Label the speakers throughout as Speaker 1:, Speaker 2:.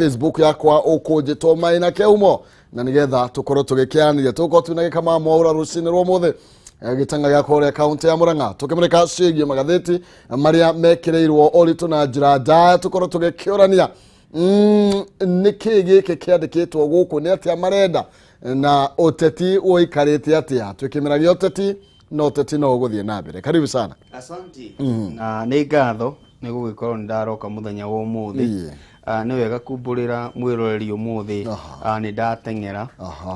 Speaker 1: Facebook yakwa ũkũnjĩtwo Maina Kĩhumo, na nĩgetha tũkorwo tũgĩkĩaranĩria. Tũgũkorwo twĩna Gĩkama Mwaũra rũcinĩ rwa ũmũthĩ, gĩtanga gĩa kũrĩa kaunti ya Murang'a, tũkĩmũrĩka ciĩgiĩ magathĩti marĩa mekĩrĩirwo ũritũ na njĩra ndaya, tũkorwo tũgĩkĩũrania nĩ kĩĩ gĩkĩ kĩandĩkĩtwo gũkũ, nĩ atĩa marenda na ũteti ũikarĩte atĩa. Twĩkĩmeragia ũteti na ũteti no ũgũthiĩ na mbere. Karibu sana.
Speaker 2: Asante. Na nĩ ngatho nĩ gũgĩkorwo nĩ ndaroka mũthenya wa ũmũthĩ. Nĩ wega kumbũrĩra mwĩroreri ũmũthĩ, nĩ ndateng'era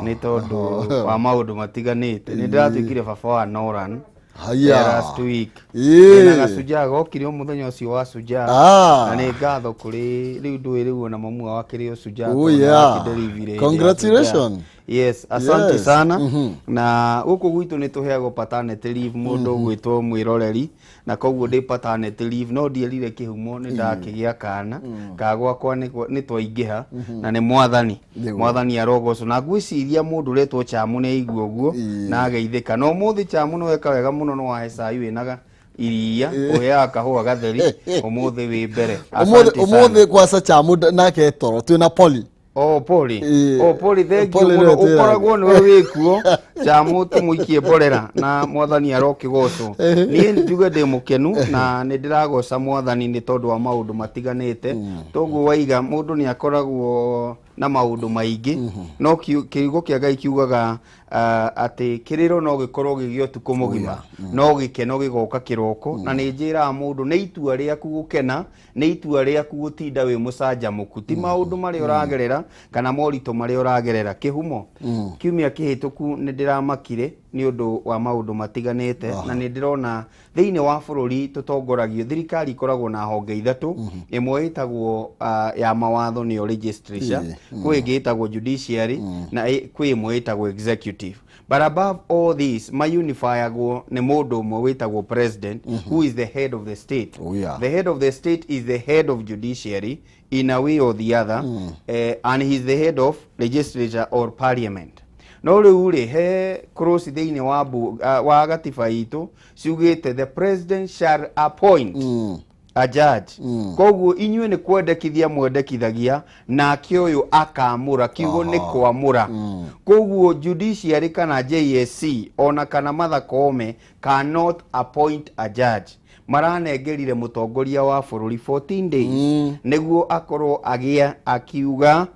Speaker 2: nĩ tondũ wa maũndũ matiganĩte. Nĩ ndĩratuĩkire baba wa Noran
Speaker 1: Haya.
Speaker 2: Last week. Ndĩna gacujaa gokire o mũthenya ũcio wa cujaa. Na nĩ ngatho kũrĩ rĩu ndũĩ rĩu ona mamu wao akĩrĩ o cujaa
Speaker 1: Oh,
Speaker 2: tondũ nĩ
Speaker 1: yeah.
Speaker 2: arakĩnderivire hĩndĩ ya
Speaker 1: Congratulations.
Speaker 2: Shujaa. Yes, asante sana. Na gũkũ gwitũ nĩ tũheagwo paternity leave mũndũ ũgwĩtwo mwĩroreri, na koguo ndĩ paternity leave no ndierire kĩhumo nĩ ndakĩgĩa kana ka gwakwa nĩ twaingĩha na nĩ Mwathani. Mwathani arogocwo, na ngwĩciria mũndũ ũretwo Chamu nĩ aigua ũguo na ageithĩka. Na ũmũthĩ Chamu nĩ weka wega mũno, nĩ wahe cai wĩna iria, ũheaga kahũa gatheri, ũmũthĩ wĩ mbere.
Speaker 1: Ũmũthĩ
Speaker 2: Asante sana.
Speaker 1: Ũmũthĩ kwaca Chamu nake toro twĩna Poli.
Speaker 2: Oh, Poli. Oh, Poli, thank you
Speaker 1: Poli
Speaker 2: mũno.
Speaker 1: nĩwe twĩraga.
Speaker 2: Ũkoragwo nĩwe wĩkuo. Chamu tũmũikie mborera na Mwathani arokĩgocwo. Niĩ njuge ndĩ mũkenu na nĩ ndĩragoca Mwathani nĩ tondũ wa maũndũ matiganĩte. Toguo waiga mũndũ nĩ akoragwo na maũndũ maingĩ, no kiugo kĩa Ngai kiugaga atĩ kĩrĩro no gĩkorwo gĩgĩ ũtukũ mũgima, no gĩkeno gĩgoka kĩroko. Na nĩ njĩraga mũndũ nĩ itua rĩaku gũkena, nĩ itua rĩaku gũtinda wĩ mũcanjamũku, ti maũndũ marĩa ũragerera kana moritũ marĩa ũragerera. Kĩhumo, kiumia kĩhĩtũku nĩ ndĩramakire nĩ ũndũ wa maũndũ matiganĩte, na nĩ ndĩrona thĩinĩ wa bũrũri tũtongoragio, thirikari ikoragwo na honge ithatũ. Ĩmwe ĩtagwo ya mawatho, nĩyo legislature, kwĩ ĩngĩ ĩtagwo judiciary, na kwĩ ĩmwe ĩtagwo executive. But above all this, mayunifyagwo nĩ mũndũ ũmwe wĩtagwo president, who is the head of the state. The head of the state is the head of judiciary in a way or the other, and he is the head of legislature or parliament. No rĩu rĩ, he clause thĩinĩ wa gatiba itũ ciugĩte the president shall appoint a judge. Koguo inyuĩ nĩ kwendekithia mwendekithagia, nake ũyũ akamũra. Kiugo nĩ kwamũra. Koguo judiciary kana JSC ona kana Martha Koome cannot appoint a judge. Maranengerire mũtongoria wa bũrũri 14 days nĩguo akorwo agĩa akiuga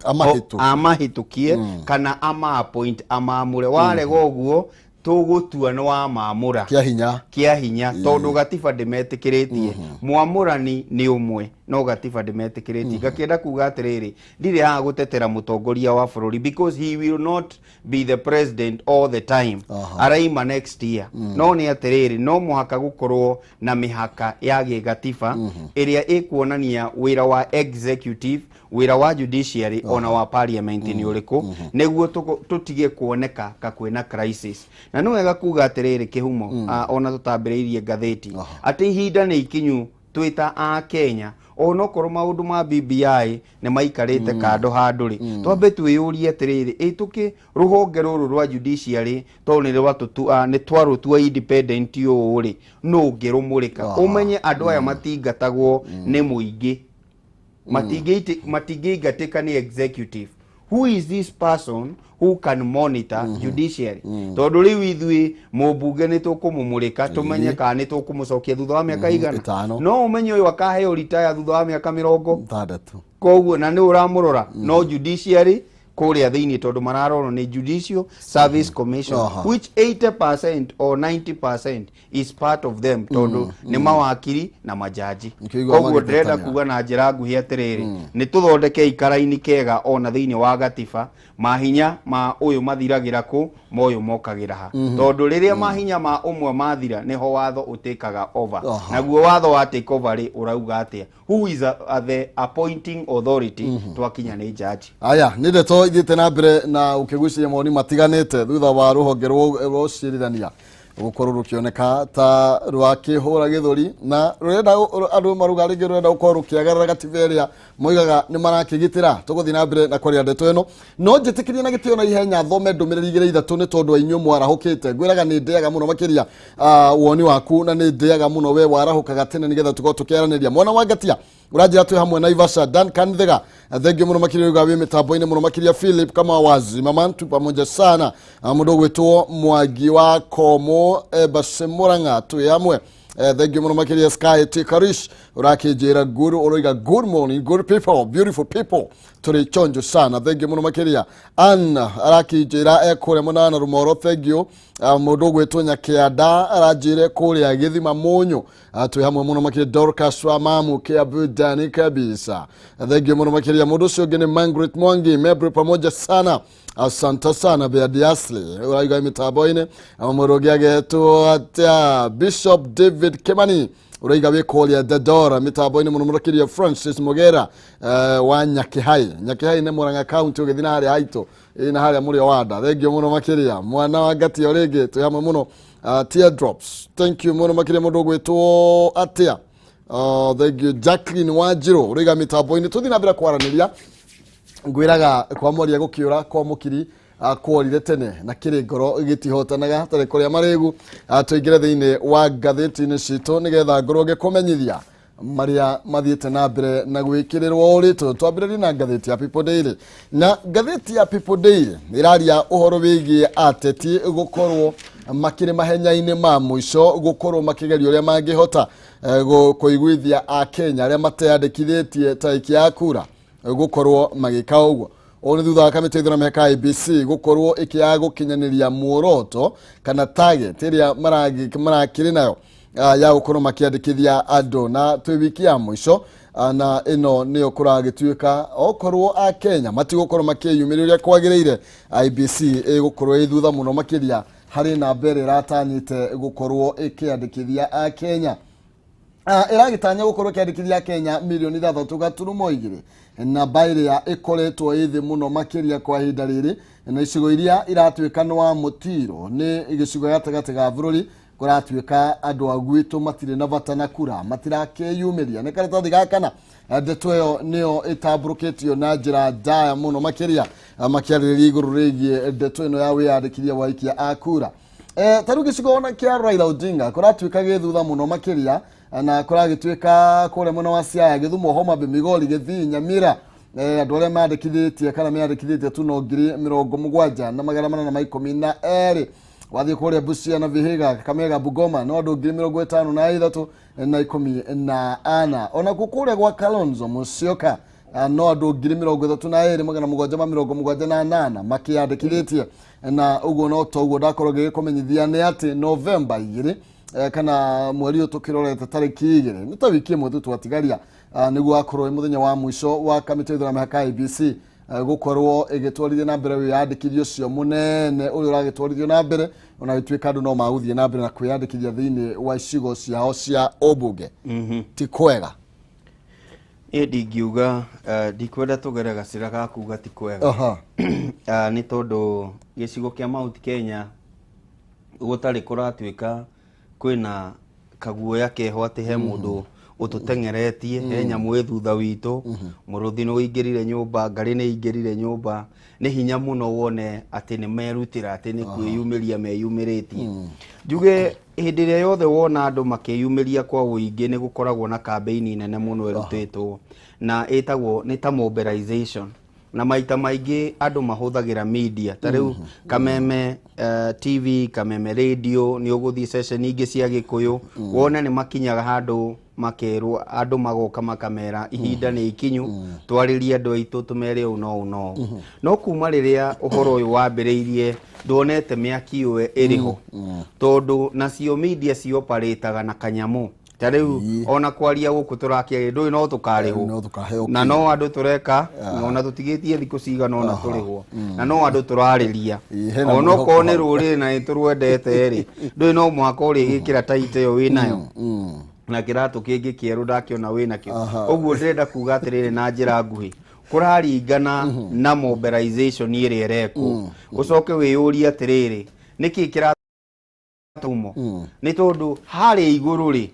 Speaker 1: Amahĩtũkie.
Speaker 2: Amahĩtũkie kana ama appoint, amamũre. Warega ũguo, tũgũtua nĩ wamamũra
Speaker 1: kĩa hinya.
Speaker 2: Kĩa hinya, tondũ gatiba ndĩmetĩkĩrĩtie. Mwamũrani nĩ ũmwe, no gatiba ndĩmetĩkĩrĩtie. Ngakĩenda kuga atĩrĩrĩ, ndirĩ haha gũtetera mũtongoria wa bũrũri because he will not be the president all the time. Araima next year. No nĩ atĩrĩrĩ, no mũhaka gũkorwo na mĩhaka ya gĩgatiba ĩrĩa ĩkuonania wĩra wa executive, wĩra wa judiciary, ona wa parliament nĩ ũrĩkũ, nĩguo tũtige kuoneka ka kwĩna crisis. Na nĩ wega kuga atĩrĩrĩ, kĩhumo, ona tũtambĩrĩirie ngathĩti, atĩ ihinda nĩ ikinyu twĩ ta a Kenya, onokorwo maũndũ ma BBI nĩ maikarĩte kando handũ rĩ, twambe twĩyũrie atĩrĩrĩ, ĩ tũkĩ rũhonge rũrũ rwa judiciary, tondũ nĩ twarũtua independent ũũ rĩ, nũ ũngĩrũmũrĩka? Ũmenye andũ aya matingatagwo nĩ mũingĩ, matingĩingatĩka nĩ executive. Who is this person who can monitor judiciary? Tondũ rĩu ithuĩ mũmbunge nĩ tũkũmũmũrĩka tũmenye kana nĩ tũkũmũcokia thutha wa mĩaka igana.
Speaker 1: 5.
Speaker 2: No ũmenye ũyũ akaheo retire thutha wa mĩaka 60
Speaker 1: 6.
Speaker 2: Koguo na nĩ ũramũrora no judiciary kũrĩa thĩinĩ, tondũ mararorwo nĩ Judicial Service Commission, which 80% or 90% is part of them, tondũ nĩ mawakiri na majaji.
Speaker 1: Nĩkĩo igua
Speaker 2: Koguo ndĩrenda
Speaker 1: magĩtetania.
Speaker 2: kuga na njĩra nguhĩ atĩrĩrĩ, nĩ tũthondeke ikaraini kega ona thĩinĩ wa gatiba, mahinya ma ũyũ mathiragĩra kũ, ma ũyũ mokagĩra ha, tondũ rĩrĩa mahinya ma ũmwe mathira, nĩho watho ũtĩkaga over. Naguo watho wa take over rĩ, ũrauga atĩa? Who is the appointing authority? Twakinya nĩ jaji.
Speaker 1: Aya nĩ ndeto ithiĩte na mbere na ũkĩgucĩria mawoni matiganĩte thutha wa rũhonge rwa ũcirithania gũkorwo rũkĩoneka ta rwakĩhũra gĩthũri na rũrenda andũ maruga rĩngĩ rũrenda gũkorwo rũkĩagarara gatiba ĩrĩa moigaga nĩ marakĩgitĩra. Tũgũthiĩ na mbere na kwaria ndeto ĩno, no njĩtĩkĩrie na gĩtĩo na ihenya thome ndũmĩrĩri igĩrĩ ithatũ nĩ tondũ wa inyuĩ mwarahũkĩte. Ngwĩraga nĩ ndĩaga mũno makĩria woni waku, na nĩ ndĩaga mũno we warahũkaga tene nĩgetha tũkorwo tũkĩaranĩria. Mwana wa ngatia. Ũranjĩra twĩ hamwe na Ivasha Duncan Thega, thengiũ mũno makĩria uga wĩ mĩtambo-inĩ mũno makĩria. Philip kama wazi mamantu pamoja sana. Mũndũ ũgwĩtwo Mwangi wa Komo Embassy Murang'a, twĩ hamwe. Thengiũ mũno makĩria. Sky T Karish ũrakĩnjĩra good, ũroiga good morning, good people, beautiful people, tũrĩ chonjo sana, thengiũ mũno makĩria. Ann arakĩnjĩra ekũrĩa mũnana Rũmoro, thengiũ. Mũndũ ũgwĩtwo Nyakĩanda aranjĩre kũrĩa Gĩthima Mũnyũ. Twĩ hamwe mũno makĩria. Dorcas wa Mamu Kiabudani kabisa, thengiũ mũno makĩria. Mũndũ ũcio ũngĩ nĩ Margaret Mwangi Mebri, pamoja sana, asante sana. Beadiasli ũraiga mĩtambo-inĩ. Mũndũ ũngĩ agetwo atĩa? Bishop David Kimani ũraiga wĩ kũrĩa Dandora, mĩtambo-inĩ mũno makĩria. Francis Mugera wa Nyakĩhai, Nyakĩhai nĩ Murang'a County, ũgĩthiĩ na harĩa haitũ ĩ na harĩa mũrĩo wanda, thengiũ mũno makĩria. Mwana wa Ngatio rĩngĩ, twĩ hamwe mũno. Teardrops, thank you mũno makĩria. Mũndũ ũgwĩtwo atĩa? Thank you. Jacqueline Wanjirũ ũraiga mĩtambo-inĩ. Tũthiĩ na mbere kwaranĩria, ngwĩraga kwa mwaria gũkĩũra kwa mũkiri kworire tene na kĩrĩ ngoro gĩtihotanaga hatarĩ kũrĩa marĩgu. Tũingĩre thĩinĩ wa ngathĩti-inĩ citũ nĩgetha ngorwo ngĩkũmenyithia marĩa mathiĩte na mbere na gwĩkĩrĩrwo ũritũ. Twambĩrĩrie na ngathĩti ya People Daily, na ngathĩti ya People Daily ĩraria ũhoro wĩgiĩ ateti gũkorwo makĩrĩ mahenya-inĩ ma mũico gũkorwo makĩgeria ũrĩa mangĩhota kũiguithia akenya arĩa mateyandĩkithĩtie tarĩki ya kura gũkorwo magĩka ũguo. Ũũ nĩ thutha wa kamĩtĩ ya ithurano mĩhaka IEBC gũkorwo ĩkĩaga gũkinyanĩria muoroto kana target ĩrĩa marakĩrĩ nayo ya gũkorwo makĩandĩkithia andũ, na twĩ wiki ya mũico, na ĩno nĩyo kũragĩtuĩka okorwo akenya matigũkorwo makĩyumĩria ũrĩa kwagĩrĩire, IEBC ĩgũkorwo ĩ thutha mũno makĩria harĩ namba ĩrĩa ĩratanyĩte gũkorwo ĩkĩandĩkithia akenya. Ĩragĩtanya gũkorwo ĩkĩandĩkithia Kenya 6.2 mirioni, namba ĩrĩa ĩkoretwo ĩ thĩ mũno makĩria kwa ihinda rĩrĩ, na icigo iria iratuĩka nĩ wa mũtiro nĩ gĩcigo gatagatĩ ga bũrũri. Kũratuĩka andũ a gwitũ matirĩ na bata na kura, matirakĩyumĩria. Nĩ karatathi ga kana, ndeto ĩyo nĩyo ĩtambũrũkĩtio na njĩra ndaya mũno makĩria, makĩarĩrĩria igũrũ rĩgiĩ ndeto ĩno ya wĩyandĩkithia wa aikia a kura. Ta rĩu gĩcigo ona kĩa Raila Odinga kũratuĩka gĩ thutha mũno makĩria, na kũragĩtuĩka kũrĩa mwena wa Siaya, Gĩthumo, Homa Bay, Migori, Gĩthii, Nyamira, andũ arĩa mandĩkithĩtie kana meyandĩkithĩtie tu no 74,812. Wathiĩ kũrĩa Busia na Vihiga, Kakamega, Bungoma, no andũ 53,014. Onakuo kũrĩa gwa Kalonzo Musyoka, no andũ 32,778 makĩyandĩkithĩtie. Na ũguo no toguo ndakorwo ngĩgĩkũmenyithia nĩ atĩ Novemba 2, kana mweri ũyũ tũkĩrorete tarĩki 2, nĩ ta wiki ĩmwe tu twatigaria, nĩguo akorwo wĩ mũthenya wa mũico wa kamĩtĩ ya ithurano mĩhaka IEBC gũkorwo ĩgĩtwarithia na mbere wĩyandĩkithia ũcio mũnene ũrĩa ũragĩtwarithio na mbere, ona gĩtuĩka andũ no magũthiĩ na mbere na kwĩyandĩkithia thĩinĩ wa icigo ciao cia ũmbunge. Ti kwega.
Speaker 2: Niĩ ndingiuga, ndikwenda tũgere gacĩra ga kuga ti kwega. Nĩ tondũ gĩcigo kĩa Mount Kenya gũtarĩ kũratuĩka kwĩna kaguoya keho atĩ he mũndũ ũtũteng'eretie, he nyamũ ĩ thutha witũ, mũrũthi nĩ ũingĩrire nyũmba, ngarĩ nĩ ingĩrire nyũmba. Nĩ hinya mũno wone atĩ nĩ merutĩra, atĩ nĩ kwĩyumĩria meyumĩrĩtie. Njuge hĩndĩ ĩrĩa yothe wona andũ makĩyumĩria kwa ũingĩ, nĩ gũkoragwo na kambĩini nene mũno ĩrutĩtwo na ĩtagwo nĩ ta mobilization, na maita maingĩ andũ mahũthagĩra media ta rĩu Kameme TV, Kameme Radio, nĩ ũgũthiĩ session ingĩ cia Gĩkũyũ wone nĩ makinyaga handũ makerwo andũ magoka makamera ihinda nĩ ikinyu twarĩrie andũ aitũ tũmere ũũ no ũũ no ũũ. No kuma rĩrĩa ũhoro ũyũ wambĩrĩirie nduonete mĩaki ĩyo ĩrĩ ho, tondũ nacio media cioparĩtaga na kanyamũ ta rĩu ona kwaria gũkũ tũrakĩaria ndũĩ no tũkarĩhwo.
Speaker 1: No tũkaheo.
Speaker 2: Na no andũ tũreka ona tũtigĩtie thikũ cigana ona tũrĩhwo, na no andũ tũrarĩria.
Speaker 1: Ĩ, hena
Speaker 2: ona
Speaker 1: mwĩhoko
Speaker 2: okorwo nĩ
Speaker 1: hau.
Speaker 2: rũrĩrĩ na nĩ tũrwendete rĩ, ndũĩ no mũhaka ũrĩgĩkĩra taito ĩyo wĩnayo na kĩratũ kĩngĩ kĩerũ ndakĩona wĩnakĩo. Ũguo ndĩrenda kuga atĩrĩrĩ, na njĩra nguhĩ, kũraringana na mobilization ĩrĩa ĩrekwo. Ũcoke wĩyũrie atĩrĩrĩ, nĩkĩ kĩratũmo? Nĩ tondũ harĩa igũrũ rĩ,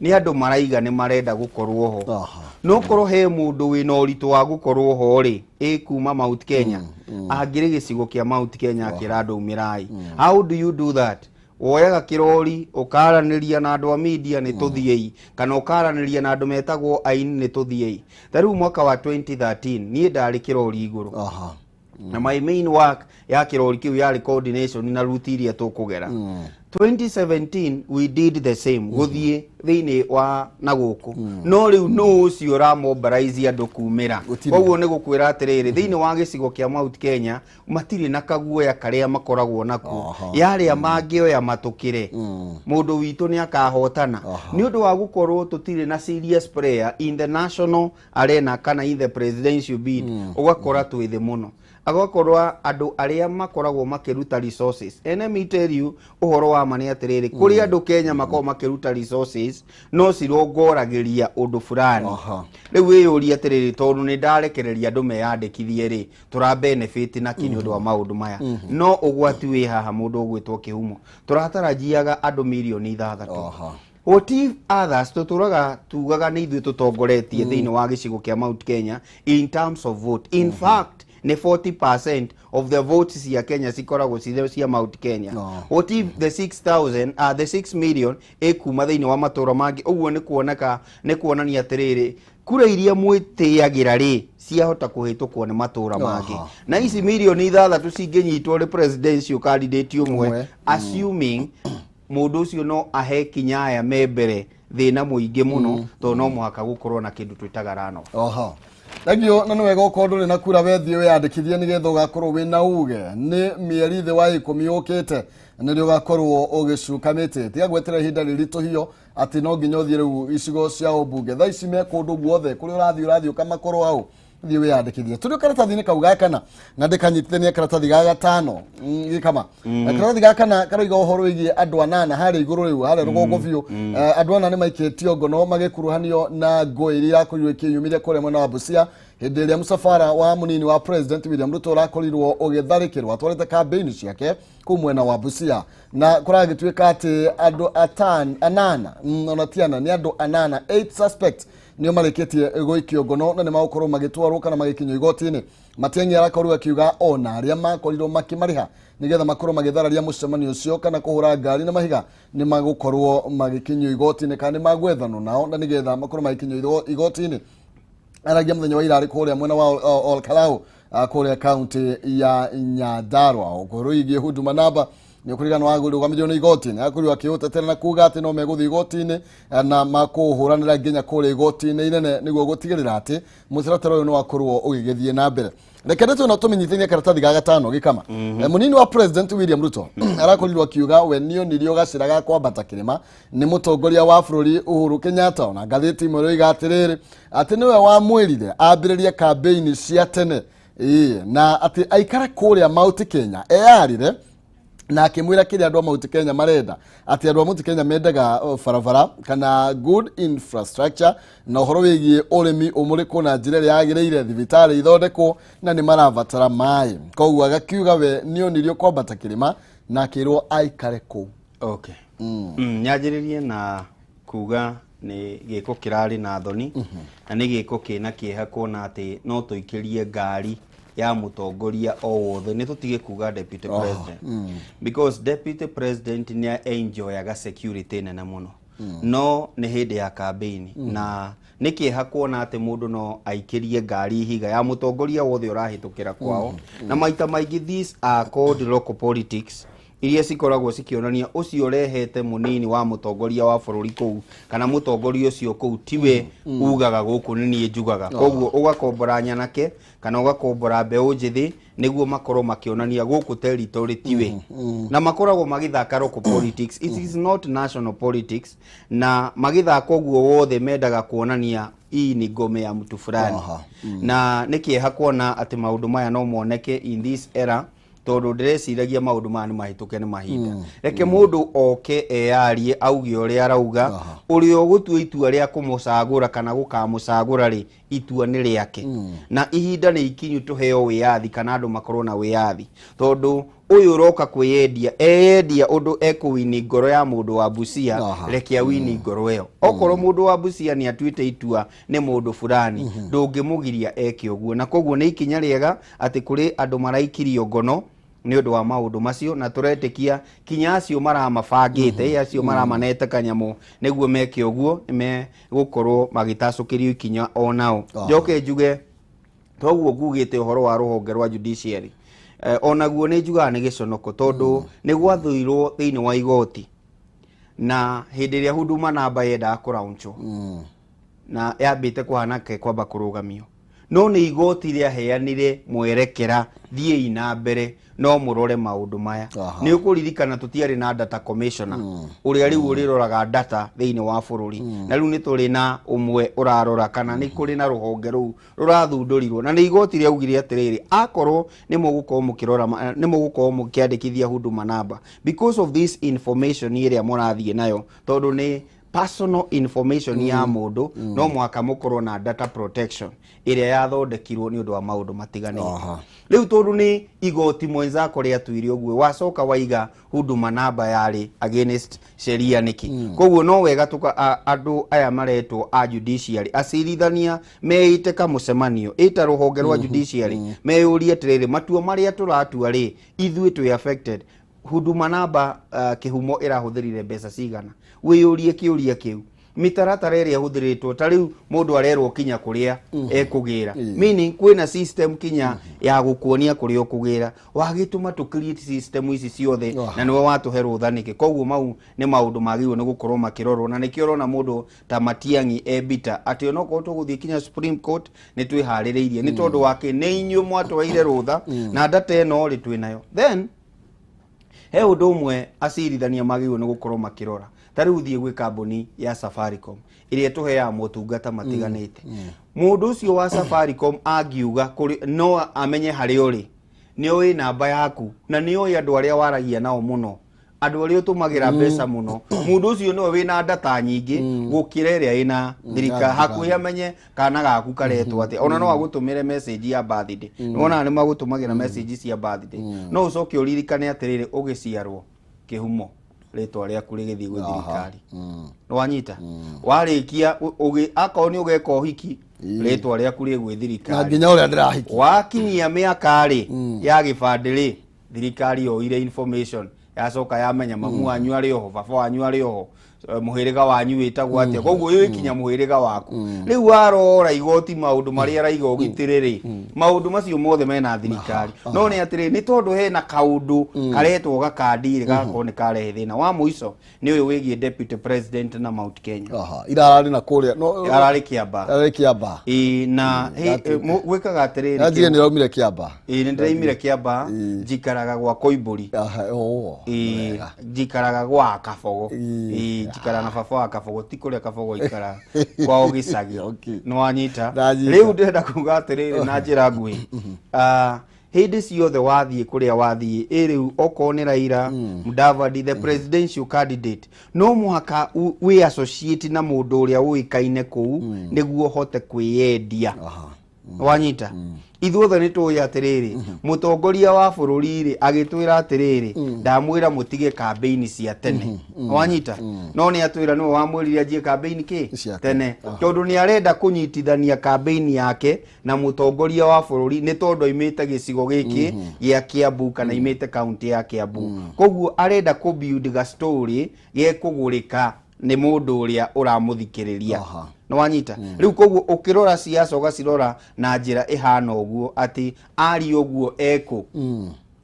Speaker 2: nĩ andũ maraiga nĩ marenda gũkorwo ho. No korwo he mũndũ wĩna ũritũ wa gũkorwo ho rĩ, ĩ kuma Mount Kenya, angĩrĩ gĩcigo kĩa Mount Kenya akĩra andũ umĩrai. How do you do that? Woyaga kĩrori ũkaranĩria na andũ a media nĩ tũthiĩi, kana ũkaranĩria na andũ metagwo aini nĩ tũthiĩi. Ta rĩu mwaka wa 2013 niĩ ndarĩ kĩrori igũrũ. Na my main work ya kĩrori kĩu yarĩ coordination na route iria tũkũgera. 2017 we did the same, gũthiĩ thĩinĩ wa na gũkũ, no rĩu nũ ũcio ũramobilize andũ kumĩra?
Speaker 1: Gũtirĩ.
Speaker 2: Koguo nĩ gũkwĩra atĩrĩrĩ, thĩinĩ wa gĩcigo kĩa Mount Kenya matirĩ na kaguoya karĩa makoragwo nako yarĩa mangĩoya matũkĩre mũndũ witũ nĩ akahotana, nĩ ũndũ wa gũkorwo tũtirĩ na serious player in the national arena kana in the presidential bid. Ũgakora twĩ thĩ mũno, agakorwo andũ arĩa makoragwo makĩruta resources, and let me tell you, ũhoro wa ma nĩ atĩrĩrĩ, kũrĩ andũ Kenya makoragwo makĩruta resources no cirongoragĩria ũndũ fulani. Rĩu wĩyũrie atĩrĩrĩ, tondũ nĩ ndarekereria andũ meyandĩkithie rĩ, tũra benefit na kĩ nĩ ũndũ wa maũndũ maya? No ũgwati wĩ haha, mũndũ ũgwĩtwo Kĩhumo, tũratarajiaga andũ mirioni 6. What if others tũtũraga tugaga nĩ ithuĩ tũtongoretie thĩinĩ wa gĩcigo kĩa Mount Kenya in terms of vote? In fact, nĩ 40% of the votes cia Kenya cikoragwo cirĩ cia Mount Kenya. What if the 6000 the 6 million ĩkuma thĩinĩ wa matũra mangĩ? Ũguo nĩ kuoneka nĩ kuonania atĩrĩrĩ, kura iria mwĩtĩagĩra rĩ, ciahota kũhĩtũkwo nĩ matũra mangĩ. Na ici mirioni 6 cingĩnyitwo nĩ presidential candidate ũmwe,
Speaker 1: Ũmwe.
Speaker 2: assuming mũndũ ũcio no ahe kinya aya me mbere thĩna mũingĩ mũno, tondũ no mũhaka gũkorwo na kĩndũ twĩtaga rano.
Speaker 1: Oho, thengio. Na nĩ wega ũkorwo ndũrĩ na kura, wethiĩ wĩyandĩkithie nĩgetha ũgakorwo wĩna uge. Nĩ mĩeri thĩ wa 10 yũkĩte nĩrĩo ũgakorwo ũgĩcuka mĩtĩ. Tiga gweterera ihinda rĩritũhio atĩ no nginya ũthiĩ rĩu icigo cia ũmbunge. Thaa ici me kũndũ guothe kũrĩa ũrathiĩ, ũrathiĩ ũkamakorwo hau. Thiĩ wĩyandĩkithie. Tũrĩ karatathi-inĩ kau ga kana na ndĩkanyitithania karatathi ga gatano. Gĩkama karatathi ga kana karoiga ũhoro wĩgiĩ andũ anana harĩa igũrũ rĩu, harĩa rũgongo biũ. Andũ ana nĩ maikĩtio ngono magĩkuruhanio na ngũĩ iria irakorirwo ikĩyumĩria kũrĩa mwena wa Busia hĩndĩ ĩrĩa mũcabara wa mũnini wa president William Ruto ũrakorirwo ũgĩtharĩkĩrwo atwarĩte kambĩini ciake kũu mwena wa Busia. Na kũragĩtuĩka atĩ andũ anana, ona ti ana, nĩ andũ anana, eight suspects, nĩo marĩkĩtie gũikio ngono na nĩ magũkorwo magĩtwarwo kana magĩkinyio igoti-inĩ. Matiang'i arakorirwo akiuga ona arĩa makorirwo makĩmarĩha nĩgetha makorwo magĩthararia mũcemanio ũcio kana kũhũra ngari na mahiga nĩ magũkorwo magĩkinyio igoti-inĩ kana nĩ magwethanwo nao na nĩgetha makorwo magĩkinyio igoti-inĩ. Aragia mũthenya wa ira arĩ kũrĩa mwena wa Olkalau, kũrĩa kaunti ya Nyandarua. Ũhoro wĩgiĩ Huduma Namba nĩ ũkũririkana warũgamĩrĩirwo nĩ igoti, nĩ akorirwo akĩũtetera na kuga atĩ no megũthiĩ igoti-inĩ na makũhũranĩra nginya kũrĩa igoti-inĩ inene nĩguo gũtigĩrĩra atĩ mũtaratara ũyũ nĩ wakorwo ũgĩgĩthiĩ na mbere. Reke ndeto ĩno tũmenyithanie karatathi ga gatano. Gĩkama, mũnini wa president William Ruto arakorirwo akiuga we nĩonirio gacĩra ga kwambata kĩrĩma nĩ mũtongoria wa bũrũri Uhuru Kenyatta. Ona ngathĩti ĩmwe ĩroiga atĩrĩrĩ, atĩ nĩwe wamwĩrire ambĩrĩrie kambĩini cia tene. Ĩĩ, na atĩ aikare kũrĩa Mount Kenya eyarĩre na akĩmwĩra kĩrĩa andũ a Mount Kenya marenda, atĩ andũ a Mount Kenya mendaga barabara kana good infrastructure na ũhoro wĩgiĩ ũrĩmi ũmũrĩkwo na njĩra ĩrĩa yagĩrĩire, thibitarĩ ithondekwo, na nĩ marabatara maĩ. Koguo agakiuga we nĩonirio kwambata kĩrĩma na akĩrwo aikare kũu.
Speaker 2: Okay. Nyanjĩrĩrie na kuga nĩ gĩko kĩrarĩ na thoni na nĩ gĩko kĩna kĩeha kuona atĩ no tũikĩrie ngari ya mũtongoria o wothe. Nĩ tũtige kuga deputy president, because deputy president nĩ enjoyaga security nene mũno, no nĩ hĩndĩ ya campaign na nĩ kĩeha kuona atĩ mũndũ no aikĩrie ngari ihiga ya mũtongoria wothe ũrahĩtũkĩra kwao. Na maita maingĩ these are called local politics iria cikoragwo cikĩonania ũcio ũrehete mũnini wa mũtongoria wa bũrũri kũu kana mũtongoria ũcio kũu tiwe ugaga gũkũ nĩ niĩ njugaga. Koguo ũgakombora nyanake kana ũgakombora mbeũ njĩthĩ nĩguo makorwo makĩonania gũkũ territory tiwe, na makoragwo magĩthaka local politics. It is not national politics. Na magĩthaka ũguo wothe mendaga kuonania hii ni ngome ya mtu fulani. Na nĩ kĩeha kuona atĩ maũndũ maya no moneke in this era, tondũ ndĩreciragia maũndũ maya nĩ mahĩtũke nĩ mahinda. Reke mũndũ oke eyarie, auge ũrĩa arauga. Ũrĩa ũgũtua itua rĩa kũmũcagũra kana gũkamũcagũra rĩ, itua nĩ rĩake. Na ihinda nĩ ikinyu tũheo wĩyathi kana andũ makorwo na wĩyathi, tondũ ũyũ ũroka kwĩyendia eyendia ũndũ ekũwini ngoro ya mũndũ wa Busia. Reke awini ngoro ĩyo. Okorwo mũndũ wa Busia nĩ atuĩte itua nĩ mũndũ fulani, ndũngĩmũgiria eke ũguo. Na koguo nĩ ikinya rĩega atĩ kũrĩ andũ maraikirio ngono. Nĩ ũndũ wa maũndũ macio, na tũretĩkia kinya acio maramabangĩte, ĩ acio maramanete kanyamũ nĩguo meke ũguo, nĩ megũkorwo magĩtacũkĩrio ikinya onao. Njoke njuge toguo ngugĩte ũhoro wa rũhonge rwa judiciary, onaguo nĩ njugaga nĩ gĩconoko, tondũ nĩ gwathũirwo thĩinĩ wa igoti na hĩndĩ ĩrĩa Huduma Namba yendaga kũraunchwo na yambĩte kũhana ke kwamba kũrũgamio, no nĩ igoti rĩaheanire mwerekera, thiĩi na mbere no mũrore maũndũ maya. Nĩ ũkũririkana tũtiarĩ na data commissioner ũrĩa rĩu ũrĩroraga data thĩinĩ wa bũrũri, na rĩu nĩ tũrĩ na ũmwe ũrarora, kana nĩ kũrĩ na rũhonge rũu rũrathundũrirwo, na nĩ igoti rĩaugire atĩrĩrĩ, akorwo nĩ mũgũkorwo mũkĩrora nĩ mũgũkorwo mũkĩandĩkithia Huduma Namba, because of this information ĩrĩa mũrathiĩ nayo, tondũ nĩ personal information ya mũndũ, no mũhaka mũkorwo na data protection ĩrĩa yathondekirwo nĩ ũndũ wa maũndũ matiganĩte. Rĩu tondũ nĩ igoti mwenzako rĩatuire ũguo, wacoka waiga Huduma Namba yarĩ against sheria nĩkĩ? Koguo no wega tuka andũ aya maretwo a judiciary, acirithania, meite kamũcemanio ĩta rũhonge rwa judiciary, meyũrie atĩrĩrĩ, matua marĩa tũratua rĩ, ithuĩ twĩ affected? Huduma Namba kĩhumo ĩrahũthĩrire mbeca cigana? Wĩyũrie kĩũria kĩu. Mĩtaratara ĩrĩa ĩhũthĩrĩtwo, ta rĩu mũndũ arerwo kinya kũrĩa ekũgĩra, meaning kwĩna system kinya ya gũkuonia kũrĩa ũkũgĩra. Wagĩtũma tũ create system ici ciothe na nĩwe watũhe rũtha nĩkĩ? Koguo mau nĩ maũndũ magĩrĩirwo nĩ gũkorwo makĩrorwo, na nĩkĩo ũrona mũndũ ta Matiang'i e bita atĩ onokorwo tũgũthiĩ kinya Supreme Court nĩ twĩharĩrĩirie, nĩ tondũ wake nĩ inyuĩ mwatũheire rũtha na data ĩno rĩ twĩnayo. Then he ũndũ ũmwe acirithania magĩrĩirwo nĩ gũkorwo makĩrora. Ta rĩu thiĩ gwĩ kambuni ya Safaricom ĩrĩa ĩtũheaga motungata matiganĩte. Mũndũ ũcio wa Safaricom angiuga kũrĩ no amenye harĩa ũrĩ, nĩ oĩ namba yaku na nĩ oĩ andũ arĩa waragia nao mũno, andũ arĩa ũtũmagĩra mbeca mũno. Mũndũ ũcio nĩwe wĩna data nyingĩ gũkĩra ĩrĩa ĩna thirikari. Hakuhĩ amenye kana gaku karetwo atĩa, ona no agũtũmĩre message ya birthday. Nĩwonaga nĩ magũtũmagĩra message cia birthday. No ũcoke ũririkane atĩrĩrĩ, ũgĩciarwo kĩhumo rĩtwa rĩaku rĩgĩthiĩ gwĩ thirikari, nĩwanyita warĩkia akorwo nĩ ũgeka ũhiki, rĩtwa rĩaku rĩgwĩ
Speaker 1: na
Speaker 2: thirikari.
Speaker 1: Nginya ũrĩa ndĩrahiki.
Speaker 2: Wakinyia mĩaka rĩ ya gĩbandĩ rĩ, thirikari yoire information, yacoka yamenya mamu wanyu arĩ oho, baba wanyu arĩ oho, mũhĩrĩga wanyu wĩtagwo atĩa. Koguo ĩkinya mũhĩrĩga waku. Rĩu warora igoti, maũndũ marĩa araiga ũgitĩrĩ rĩ, maũndũ macio mothe mena thirikari. No nĩ atĩrĩ, nĩ tondũ hena kaũndũ karetwo gakandi rĩ, gagakorwo nĩ karehe thĩna. Wa mũico nĩ ũyũ wĩgiĩ deputy president na Mount Kenya.
Speaker 1: Ira ararĩ na kũrĩa no
Speaker 2: Ararĩ Kĩamba.
Speaker 1: Ararĩ Kĩamba.
Speaker 2: Ĩĩ, na gwĩkaga atĩrĩrĩ.
Speaker 1: Nanjige nĩ ũraumire Kĩamba.
Speaker 2: Ĩĩ, nĩ ndĩraimire Kĩamba. Njikaraga gwa Koimbũri.
Speaker 1: Aha, oh.
Speaker 2: Ĩĩ,
Speaker 1: Wega.
Speaker 2: Njikaraga gwa Kabogo. Ĩĩ, njikaraga na baba wa Kabogo, ti kũrĩa Kabogo ikaraga, kwao gĩcagi. Nĩ wanyita?
Speaker 1: Ndanyita.
Speaker 2: Rĩu ndĩrenda kuga atĩrĩrĩ na njĩra nguhĩ, hĩndĩ ciothe wathiĩ kũrĩa wathiĩ, ĩ rĩu okorwo nĩ Raila, Mudavadi, the presidential candidate, no mũhaka wĩ associate na mũndũ ũrĩa ũĩkaine kũu nĩguo ũhote kwĩyendia. Wanyita? Ithuothe nĩ tũĩ atĩrĩrĩ, mũtongoria wa bũrũri rĩ agĩtwĩra atĩrĩrĩ, ndamwĩra mũtige kambĩini cia tene. Wanyita? No nĩ atwĩra nĩwe wamwĩrire anjie kambĩini kĩ
Speaker 1: Cia tene.
Speaker 2: tene, tondũ nĩ arenda kũnyitithania kambĩini yake na mũtongoria wa bũrũri, nĩ tondũ aimĩte gĩcigo gĩkĩ gĩa Kiambu kana aimĩte kaunti ya Kiambu. Koguo arenda kũ build ga story gekũgũrĩka nĩ mũndũ ũrĩa ũramũthikĩrĩria. Nĩ wanyita? Rĩu koguo ũkĩrora ciaca ũgacirora na njĩra ĩhana ũguo, atĩ ari ũguo ekũ